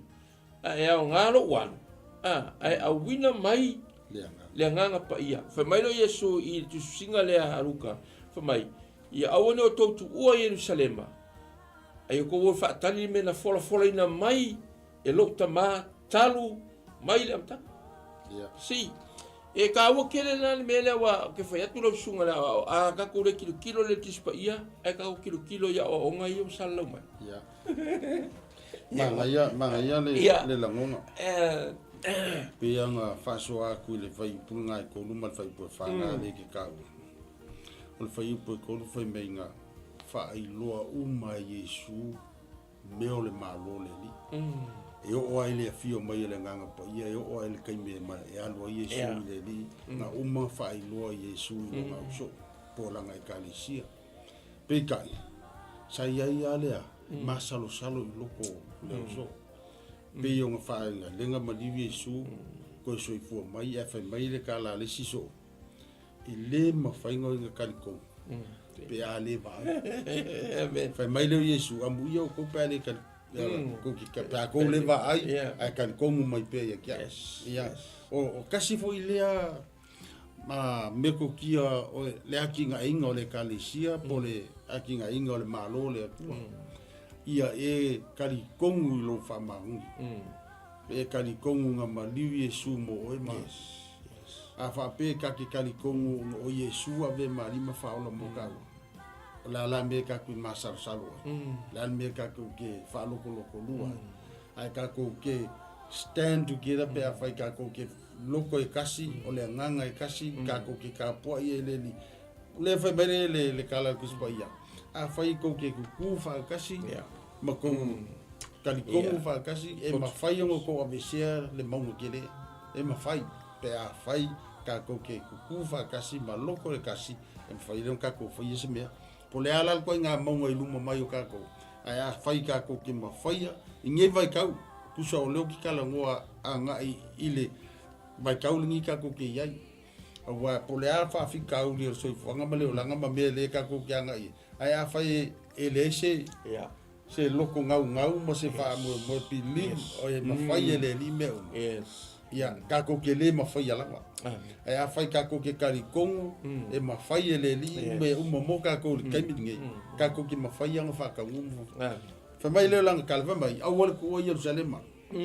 a e aoga lou alu, ah, ae auina mai le Agaga Paia. Fai mai loa Iesu i le tusitusiga lea a Luka, fai mai, Ia aua ne i outou tuua Ierusalema, a ia outou o e faatali le mea na folafolaina mai e lou Tama talu mai le amataga. Yeah. See, E kāua kele la le mea lea ua ke fai atu lau susuga le aoao, a tatou le tilotilo le Tusi Paia, ae tatou tilotilo i aoaoga ia ua salalau mai. Ia. Manaia, manaia le, le lagona. Pei ona faasoa atu i le fuaiupu lena e 3 ma le fuaiupu e 4 na lea ke taua. O le fuaiupu e 3 fai mai na faailoa uma e Iesu mea o le Malo o le Alii. E oo lava i le afio mai o le Agaga Paia, e oo lava i le taimi e alu ai Iesu i le Alii, na uma faailoa Iesu i lona ausoo, po o lana Ekalesia. Peitai, sa i ai lava lea masalosalo i loko o le ausoo. Pei ona faaigalega maliu Iesu, toe soifua mai, ae fai mai le tala a le isi soo, E le mafai ona oe talitonu pe a le vaai. Fai mai lea o Iesu, amuia outou pe a le pe a kou le vaai, ae talitonu mai pea ia te au. Ia, o tasi foi lea metotia o le atinaeina o le Ekalesia po o le atinaeina o le Malo o le Atua, ia e talitonu i lou faamaoni. E talitonu na maliu Iesu mo oe ma A faapea ta te talitonu ona o Iesu ave ma alii ma faaola mo taua, o le a la mea tatou i masalosalo ai? O le a le mea tatou te faalokolokolua ai? Ae tatou te stand together pe afai tatou te loko e kasi, o le agaga e kasi, tatou te tapuai ai le Alii. O lea e fai mai le, le tala a le Tusi Paia, afai tou te tutu faatasi ma tou talitonu faatasi, e mafai ona outou aveesea le mauga tele. E mafai, pe afai tatou te tutu faatasi ma loko le tasi, e mafai lea ona tatou faia se mea. Po o le a la le ituaiga mauga i luma mai o tatou, ae afai tatou te mafaia i nei vaitau, tusa o lea ou te talanoa agai i le vaitau lenei tatou te i ai. Aua po o le a le faafitauli o le soifuaga ma le olaga ma mea lea tatou te agai i ai, ae afai e leai se se loko gaugau ma se faamoemoe believe e mafai e le Alii mea uma, ia, tatou te le mafaia lava. Ae afai tatou te talitonu e mafai e le Alii mea uma mo tatou i le taimi lenei, tatou te mafaia ona faataunuu ma. Fai mai lea o lana tala, fai mai, aua le tuua Ierusalema. I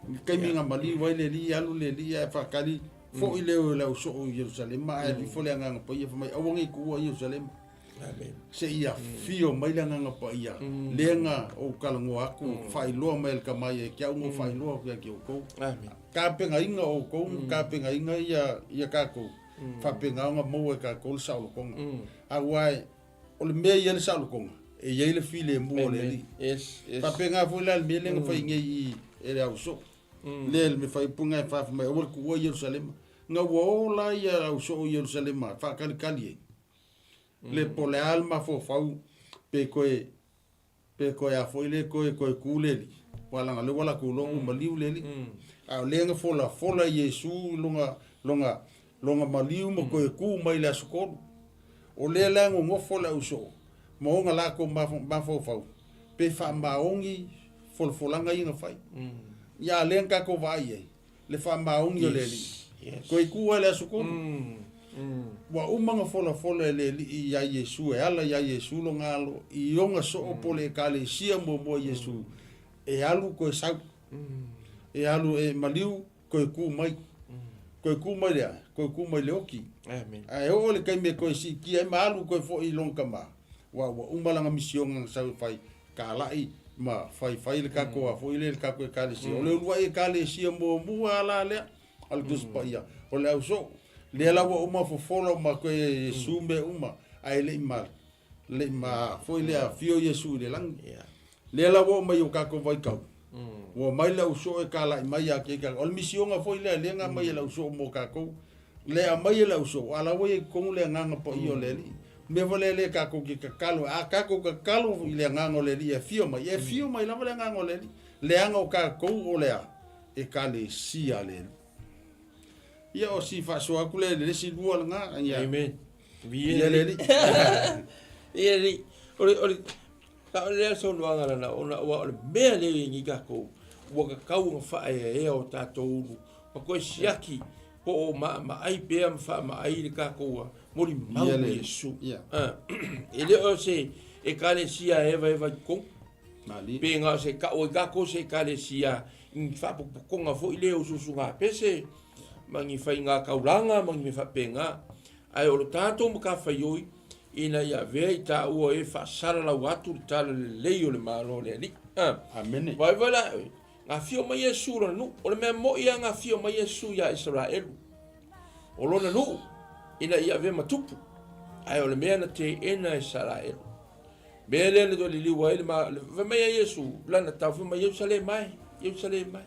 le taimi na maliu ai le Alii, alu le Alii ae faatali, foi lea o le ausoo i Ierusalema, ae alu ifo le Agaga Paia, fai mai, aua ne i tuua Ierusalema. Se i afio mai le Agaga Paia, lea na ou talanoa atu, faailoa mai e le Tama ia te au, na ou faailoa atu ia te outou. Tapenaina outou ma tapenaina ia tatou, faapena ona maua e tatou le saolotoga. Aua o le mea e i ai le saolotoga, e i ai le filemu o le Alii. Faapena foi la le mea lea na fai nei e le ausoo. Lea le faaiupuga e fai mai, aua le tuua Ierusalema. Na ua o la ia ausoo i Ierusalema, faatalitali ai. Le po o le a le mafaufau pe toe pe toe a foi le toe toe tu le alii aua leaga o lea ua latou iloa ua maliu le alii. A o lea na folafola Iesu i lona lona lona maliu ma toe tu mai i le aso tolu. O lea la e nonofo le ausoo ma ona latou mafaufau pe faamaoni folafolaga ia na fai. Ia a o lea na tatou vaai i ai le faamaoni o le Alii. Toe tu lava i le aso tolu. Ua uma ona folafola e le Alii iā Iesu, e ala iā Iesu lona alo i ona soo po o le Ekalesia muamua Iesu, e alu toe sau. E alu e maliu toe tu mai. Toe tu mai le a? Toe tu mai le oti. Ae oo i le taimi e toe siitia ai ma alu toe foi i lona tama, ua uma lana misiona na sau e fai, talai ma faifai le tatou a foi lea le tatou Ekalesia. O le uluai Ekalesia muamua lava la lea a le Tusi Paia, o le ausoo. Lea la ua uma fofola uma atu e Iesu mea uma, ae le i ma, le i ma foi lea afio Iesu i le lagi. Lea la ua oo mai i o tatou vaitau, ua omai le ausoo e talai mai ia te tatou. O le misiona foi lea lea na aumai e le ausoo mo tatou. Le aumai e le ausoo, a la ua i ai i totonu le Agaga Paia o le Alii. O le mea foi lea lea tatou te tatalo ai. A tatou tatalo i le Agaga o le Alii e afio mai, e afio mai lava le Agaga o le Alii. Leaga o tatou o le a? Ekalesia a le Alii. Ia o si faasoa atu lea i le isi lua lena. Ia. Amen. Viia le Alii. Viia le Alii. O le, o le, Sa o lea saunoaga lana ona aua o le mea lea e i ai nei tatou, ua tatau ona faaeaea o tatou ulu ma toe siaki po o maamaai pea ma faamaai le tatou molimau i Iesu. E le o se Ekalesia e evaeva i totonu, pe na o se tau ai tatou se Ekalesia i ni faapotopotoga foi lea o usuusuga pese. ma ni faiga taulaga ma ni mea faapena. Ae o le tatou matafaioi ina ia avea i taua e faasalalau atu le tala lelei o le Malo o le Alii. Amene. Vaai la oe, na afio mai Iesu i lona nuu. O le mea moi lava na afio mai Iesu ia Isaraelu, o lona nuu, ina ia avea ma tupu. Ae o le mea na teena e Isaraelu. Mea lea na toe liliu ai le ma, fai mai a Iesu, lana tau, fai mai, Ierusalema e, Ierusalema e.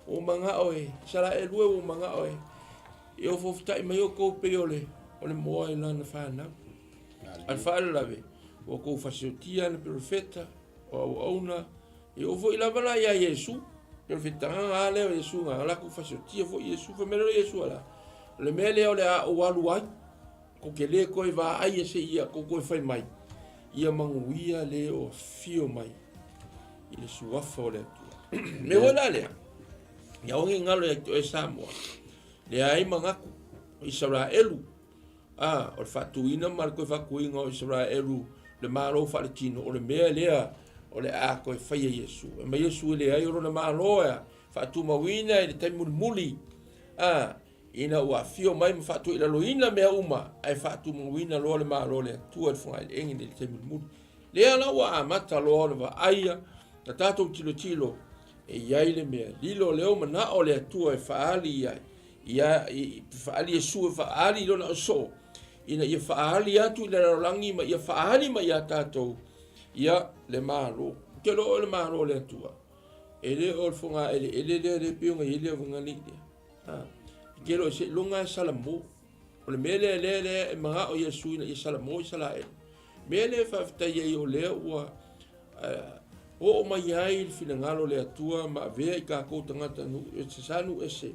Ua ou manao e, Isaraelu e, ua ou manao e, e ofoofutaʻi mai outou pei o le, o le moa i lana fanau. A le faalavelave, ua outou fasiotia ana perofeta, o auauna, e oo foi lava la ia Iesu, perofetaga a lea o Iesu, na latou fasiotia foi Iesu, fai mai loa Iesu ala, o le mea lea o le a ou alu ai, kou te le toe vaai seia kou toe fai mai, ia manuia le o afio mai i le suafa o le Atua. Mea foi la lea, ia aua ne i galo ia te oe Samoa, leai manatu o Isaraelu, a, o le faatuina ma le toe faatuina o Isaraelu le malo faaletino, o le mea lea o le a toe faia Iesu. E mai Iesu e leai o lona malo e faatumauina i le taimi mulimuli, a, ina ua afio mai ma faatuilaloina mea uma, ae faatumauina loa le malo o le Atua i le fogaeleegi i le taimi mulimuli. Lea la ua amata loa ona vaaia na tatou tilotilo e i ai le mea lilo lea o manao le Atua e faaali i ai, ia faaali Iesu e faaali i lona osoo, ina ia faaali atu i le lalolagi ma ia faaali mai ia tatou ia le malo. Ou te iloa o le malo o le Atua, e le o le fogaeleele lea lea pei ona i ai le afagalii lea. E te iloa seiloga e salamo. O le mea lea lea lea e manao Iesu ina ia salamo Isaraelu. Mea lea e faafetai ai o lea ua oo mai ai le finagalo o le Atua ma avea i tatou tagata nuu ese sa nuu ese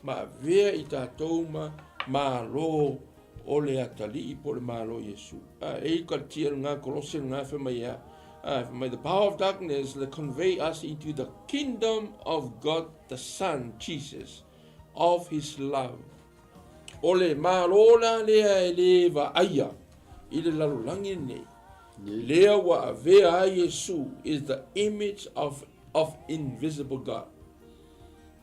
ma avea i tatou ma malo o le atalii po o le malo o Iesu. E i Kalatia lena, Kolose lena fai mai ea, fai mai the power of darkness that convey us into the kingdom of God the Son Jesus of his love. O le Malo la lea e le vaaia i le lalolagi lenei, lea ua avea ai Iesu is the image of, of invisible God.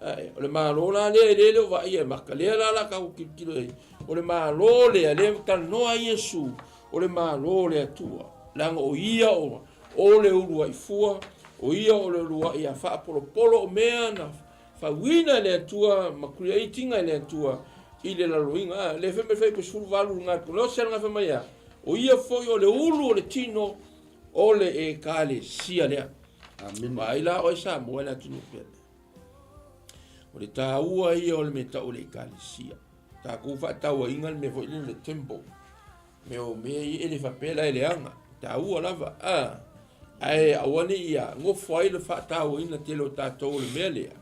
Ae, o le Malo la lea e le le o vaaia e maka, lea la la tatou tilotilo ai, o le Malo lea, lea talanoa ai Iesu, o le Malo o le Atua, leaga o ia o, o le uluai fua, o ia o le uluai a faapolopolo o mea na Fauina e le Atua ma create-ina e le Atua i le laloina. Ah, le fai mai fai ko 18 lena Kolose lena fai mai a. O ia foi o le ulu o le tino o le ekalesia lea. Amene. Vaai la oe Samoa le atunuu pele. O le taua ia o le mea tau o le ekalesia. Tatou faatauaina le mea foi lele le temple. Mea o mea ia e le faapea la e leaga, taua lava, a, ae aua ne i ia nofo ai le faatauaina tele o tatou o le mea lea,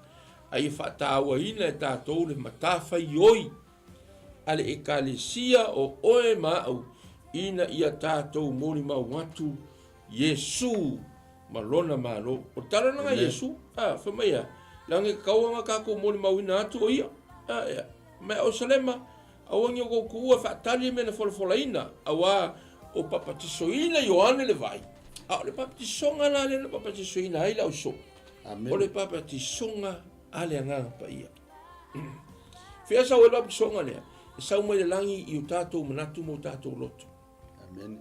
a ia faatauaina e tatou le matafaioi a le Ekalesia o oe ma au ina ia tatou molimau atu Iesu ma lona Malo. O le tala lena a Iesu, a, fai mai a, leaga e tatau ona tatou molimauina atu o ia, a, ea, mai o Salema, Aua ne i outou tuua faatali mea na folafolaina, auā o papatisoina Ioane le vai, a o le papatisoga la lea na papatisoina ai le ausoo, o le papatisoga a le Agaga Paia. Fea sau ai le papatisoga lea? E sau mai le lagi i o tatou manatu ma o tatou loto. Amene.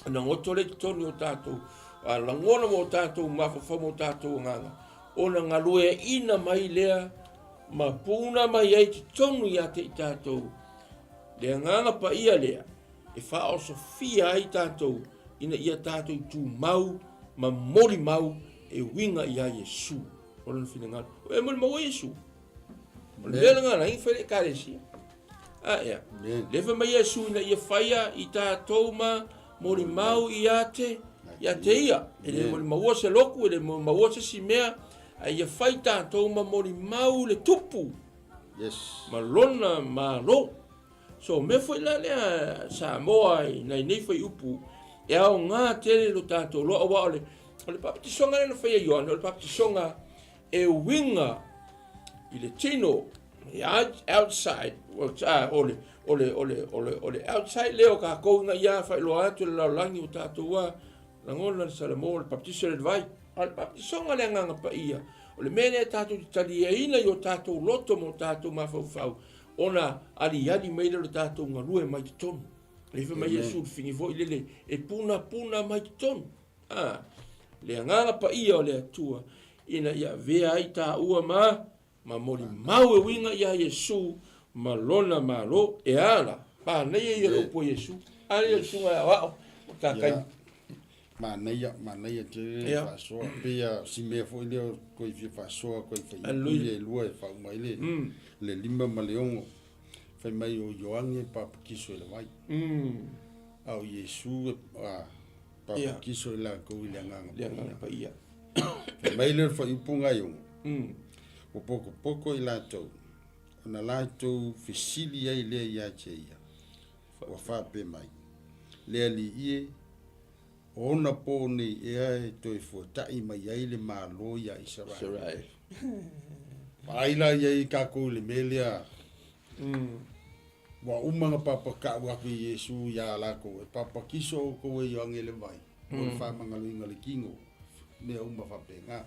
Ona goto lea i totonu o tatou lagona ma o tatou mafaufau ma o tatou agaga, ona galueaina mai lea ma puna mai ai totonu ia te i tatou le Agaga Paia lea e faaosofia ai tatou ina ia tatou tumau ma molimau e uiga ia Iesu. O lona finagalo. O e molimau ai Iesu. O le mea lena na fai le ekalesia. A ea. Le fai mai Iesu ina ia faia i tatou ma molimau ia te ia te ia. E le molimaua se loku, e le molimaua se si mea, a ia fai tatou ma molimau le tupu. Yes. Ma lona malo. So mea foi la lea Samoa i nai nei fuaiupu, e aoga tele lo tatou loa, aua o le, o le papatisoga lea na faia e Ioane, o le papatisoga e uiga i le tino, outside, o le, o le, o le, o le, o le outside lea o tatou ina ia faailoa atu i le lalolagi o tatou a lagona le salamo, le baptiso i le vai. A o le baptisoga le Agaga Paia, o le mea lea tatou te taliaina i o tatou loto ma o tatou mafaufau, Ona aliali mai lea o le tatou galue mai totonu. Le fai mai Iesu le figi foi lele e punapuna mai totonu. A, le agaga paia o le Atua ina ia avea ai taua ma ma molimau e uiga ia Iesu ma lona Malo. E a la, manaia ia le upu a Iesu. A lea le susuga e aoao o takai. Manaia, manaia tele le faasoa. Pei lava o si mea foi lea o toe fia faasoa koe fai ia e lua e faauma ai le, mm. le 5 ma le 6. Fai mai o Ioane e papatiso i le vai. Mm. A o Iesu e a, papatiso i latou i le agaga Le agaga paia. Fai mai le faaiupu e 6. Mm. Ua pokopoko i latou, ona latou fesili ai lea ia te ia. Ua faapea mai, Le Alii e, o ona pō nei ea e toe fuataʻi mai ai le Malo iā Isaraele. Vaai la i ai kākou i le mea lea, ua uma ona papakaʻu atu e Iesū iā lākou, e papakiso ʻoukou e Ioane le vai, mo le faamagaloina o le kino, mea uma faapena.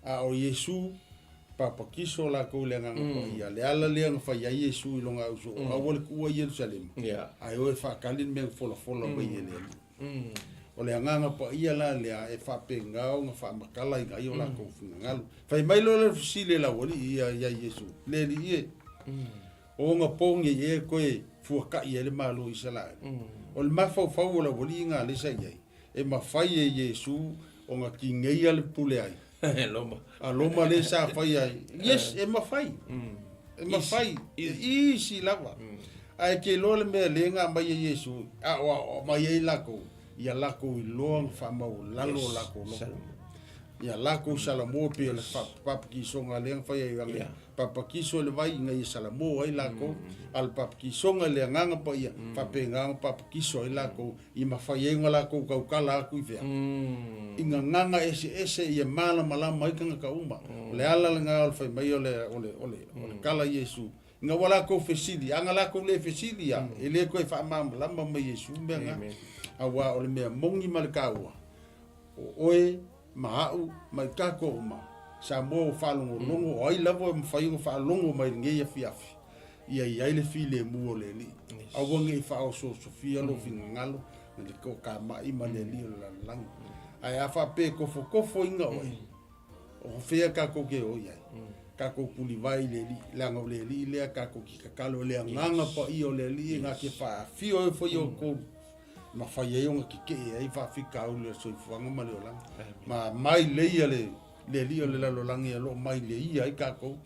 A o Iesū, papakiso lākou i le Agaga Paia, le ala lea na fai ai Iesū i lona ausoo, aua le tuua Ierusalema, ae o e faatali le mea na folafola mai e le Alii. O le Agaga Paia la lea e faapena ona faamatalaina ai o latou finagalo. Fai mai loa le fesili e le aualii ia ia Iesu, Le Alii e, o ona po nei ea e toe fuataʻi ai le Malo o Isaraele? O le mafaufau o le aualii na lea sa i ai, e mafai e Iesu ona tineia le pule ai. Loma. A Loma lea sa fai ai. Yes, e mafai. E mafai. Easy lava. Ae ke iloa le mea lea na aumai e Iesu, aoao mai ai lakou, ia lakou iloa ona faamaualalo o lakou loto. Ia lakou salamo pei o le papakisoga lea na fai ai Ioane. Papakiso i le vai ina ia salamo ai lakou, a o le papakisoga i le Agaga Paia, faapena ona papakiso ai lakou i mafai ai ona lakou tautala atu i fea? I gagana eseese ia malamalama ai tagata uma. O le ala lena o le fai mai o le, o le, o le, o le tala a Iesu, ina ua lakou fesili, a na lakou le fesili lava, e le toe faamalamalama mai Iesu mea na. Aua o le mea moni ma le taua, o oe ma a'u ma i tatou uma, Samoa ua faalogologo, o ai lava e mafai ona faalogo mai i lenei afiafi, ia i ai le filemu o le Alii. Aua ne i faaosoosofia lou finagalo i le toatamai ma le alii o le lalolagi. Ae a faapea e tofotofoina oe, o fea tatou te o i ai? Tatou tulivae i le Alii, leaga o le Alii lea tatou te tatalo, o le Agaga Paia o le Alii na te faafio ai foi outou ma fai ai ona tetee ai faafitauli o le soifuaga ma le olaga. Ma mai leia le le alii o le lalolagi o lo o mai le ia ai tatou.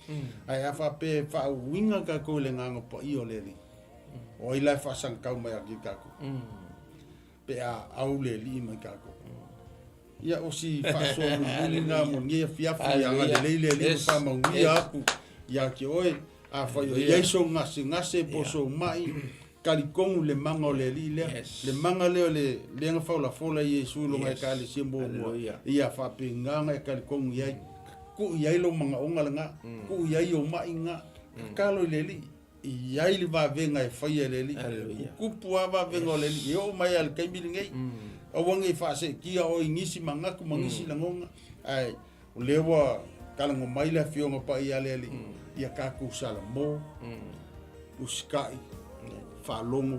Ae a faapea e faauiga tatou i le Agaga Paia o le Alii, o ai la e faasagatau mai ake i tatou? Pe a au le Alii mai tatou. Ia, o si faasoa mulimuli lena mo lenei afiafi, ia agalelei le Alii ma faamauia aku ia te oe. Afai o i ai sou gasegase po o sou mai, talitonu le maga o le Alii lea. Yes. Le maga lea o le lea na faolafola e Iesu i lona Ekalesia muamua. Ia faapena ona e talitonu i ai. Tuu i ai lou manaoga lena. Tuu i ai ou mai na. Tatalo i le Alii. E i ai le vavega e faia e le Alii. Tutupu lava vavega o le Alii. E oo mai lava i le taimi lenei. Aua ne i faaseetia oe i nisi manatu ma nisi lagona. Ae O lea ua talago mai le Afioga Paia a le Alii, ia tatou salamo, usitai, faalogo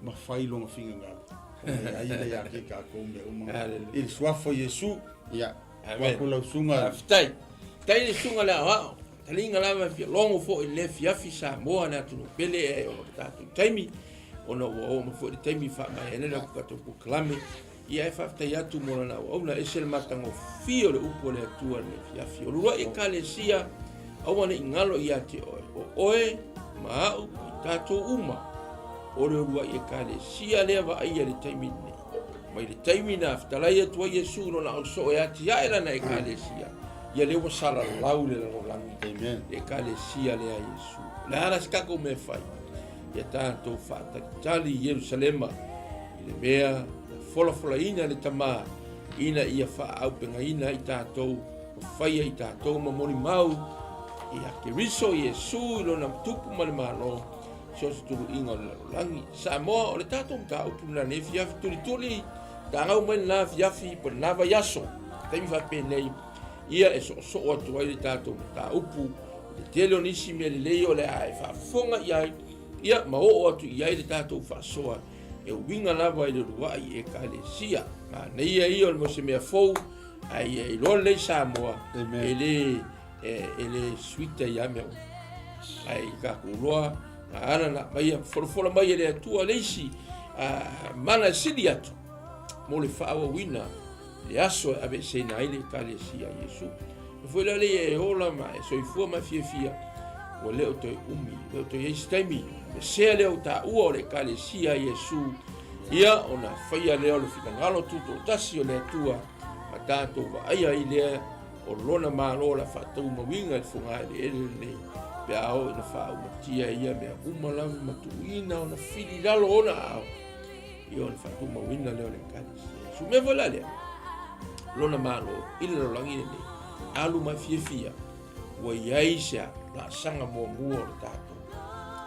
ma fai Lona finagalo. Ona e ai lea ia te tatou mea uma. I le Suafa o Iesu, ia, tuu atu lau susuga. Faafetai. Faafetai le susuga le aoao. Taliga lava e fia logo foi i le afiafi Samoa le atunuu pele e ona o tatou taimi ona ua oo mai foi le taimi faamaea ai le tatou polokalame. Ia e faafetai atu mo lana auauna, ese le matagofie o le upu a le Atua i lenei afiafi. O uluai Ekalesia, aua ne i galo ia te oe, o oe ma a'u ma i tatou uma, o le uluai Ekalesia lea vaaia i le taimi lenei. Mai le taimi na fetalai atu ai Iesu i lona aosoo e atiae lana Ekalesia, ia lea ua salalau le lalolagi, le Ekalesia lea a Iesu. O le a la se tatou mea e fai? Ia tatou faatalitali i Ierusalema, i le mea na folafolaina e le Tama ina ia faaaupegaina ai tatou ma faia i tatou ma molimau ia Keriso Iesu i lona tupu ma le Malo so o se tuluiga o le lalolagi. Samoa, o le tatou mataupu lena nei afiafi tulituli tagau mai lena afiafi po lena vaiaso taimi faapenei ia e soosoo atu ai le tatou mataupu. I le tele o nisi mea lelei o le a e faafofoga i ai, ia ma oo atu i ai le tatou faasoa e uiga lava i le uluai Ekalesia. Manaia ia o se mea fou, ae ia iloa lelei Samoa, e le, e le suita ia mea uma. Ae i tatou loa, na ala na aumaia, folafola mai e le Atua le isi mana e sili atu mo le faaauauina le aso e aveeseina ai le Ekalesia a Iesu. E foi la lea e ola ma e soifua ma e fiafia, ua le o toe umi, le o toe i ai se taimi, aveesea lea o taua o le Ekalesia a Iesu, ia ona faia lea o le finagalo tutoatasi o le Atua, ma tatou vaaia ai lea o lona Malo o le a faataumauina i le fogaeleele lenei, pe a oo ina faaumatia ia mea uma lava ma tuuina ona fili i lalo o ona aao, ia ona faatumauina lea o le Ekalesia. Iesu mea foi la lea, lona Malo i le lalolagi lenei, alu ma fiafia, ua i ai se laasaga muamua o le tatou.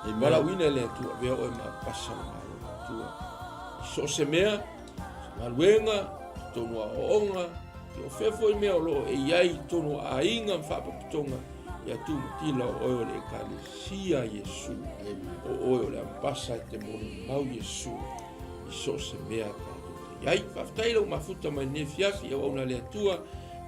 E valaauina e le Atua, avea oe ma pasa o le Malo o le Atua. I so o se mea, se galuega, totonu o aoaoga, ia o fea foi mea o lo o e i ai i totonu o aiga ma faapapitoga, ia tumatila o oe o le Ekalesia a Iesu, o oe o le ambasa e te molimau Iesu i so o se mea tatou te i ai. Faafetai lau mafuta mai lenei afiafi, auauna a le Atua,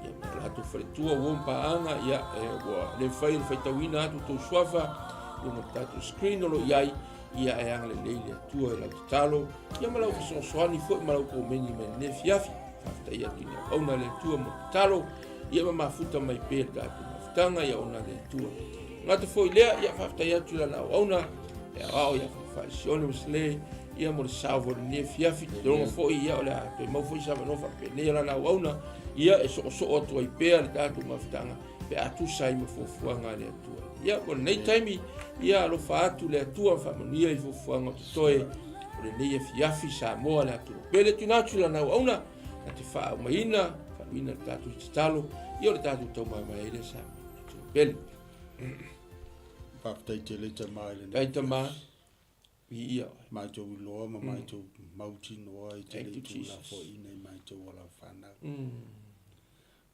ia ma latou faletua uo ma paaga, ia e, ua le mafai ona faitauina atu tou suafa i luga o le tatou screen o lo o i ai, ia e agalelei le Atua i lau tatalo, ia ma lau fesoasoani foi ma lau komeni mai lenei afiafi. Faafetai atu i le auauna a le Atua mo le tatalo, ia ma mafuta mai pea le tatou mafutaga, ia ona le Atua. Gata foi lea, ia faafetai atu i lana auauna, e aoao ia Faisione Wesley, ia mo le sao foi lenei afiafi, tologa foi, ia o le a toe mau foi se avanoa faapenei a lana auauna, ia e soosoo atu ai pea le tatou mafutaga, pe a tusa ai ma fuafuaga a le Atua. Ia, mo lenei taimi, ia alofa atu le Atua faamanuia i fuafuaga o totoe o lenei afiafi Samoa le atunuu pele. Tuina atu i lana auauna, na te faaaumaina, faaluina le tatou tatalo, ia o le tatou taumamae ai lea Samoa le atunuu pele. Faafetai tele tama i lenei. Faafetai tama. Viia oe. Matou iloa ma matou mautinoa i te le tuulafoaiina i matou o lau fanau.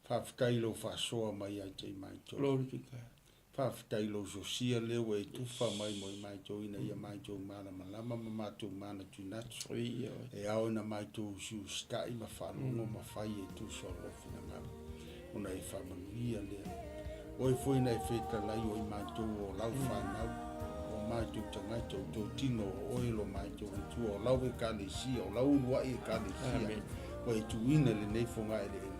Faafetai i lou faasoa mai ia te i matou. Glory to God. Faafetai i lou sosia lea ua e tufa mai mo i matou ina ia matou malamalama ma matou manatunatu. Viia oe. E ao ina matou usiusitai ma faalogo ma fai e tusa o lou finagalo, ona e faamanuia lea. Oe foi na e fetalai o i matou o lau fanau, o matou tagata, o totino o oe lo matou Atua, o lau Ekalesia, o lau uluai Ekalesia, ua e tuuina i lenei fogaeleele,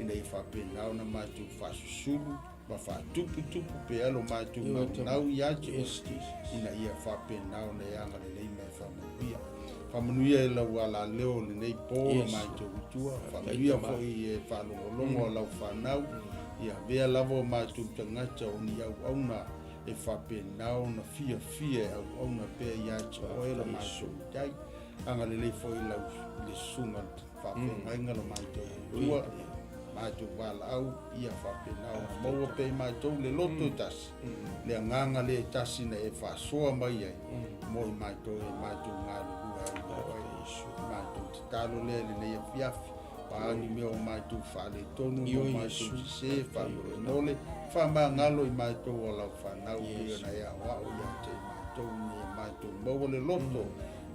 ina ia faapena ona matou faasusulu ma faatuputupu pea lo matou naunau ia te oe, ina ia faapena ona e agalelei ma e faamanuia. Faamanuia i lau alaleo i lenei po lo matou Atua, faamanuia foi i e faalogologo a lau fanau, ia avea lava o matou tagata o ni auauna e faapena ona fiafia e auauna pea ia te oe lo matou Tai. Agalelei foi i lau i le susuga faafeagaiga lo matou Atua, matou valaau, ia faapena ona maua pea i matou le loto e tasi, le agaga lea e tasi na e faasoa mai ai mo i matou e matou galulue ai ma oe. Matou tatalo lea i lenei afiafi, o a ni mea o matou faaletonu ma o matou sese, faamolemole, faamagalo i matou o lau fanau pei ona e aoao ia te i matou ina ia matou maua le loto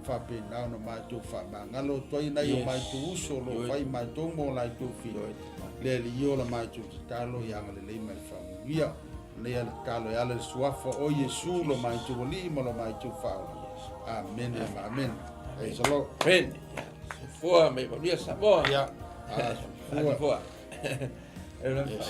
faapena ona matou faamagalo atu ai nai o matou uso o lo o fai matou ma o latou fili. Le Alii o la matou tatalo ia agalelei ma e faamanuia. Lea le tatalo e ala i le suafa o Iesu lo matou Alii ma lo matou Faaola. Amene ma amene. Praise the Lord. Amen. Soifua ma ia manuia Samoa. Ia. Soifua. Soifua. Yes.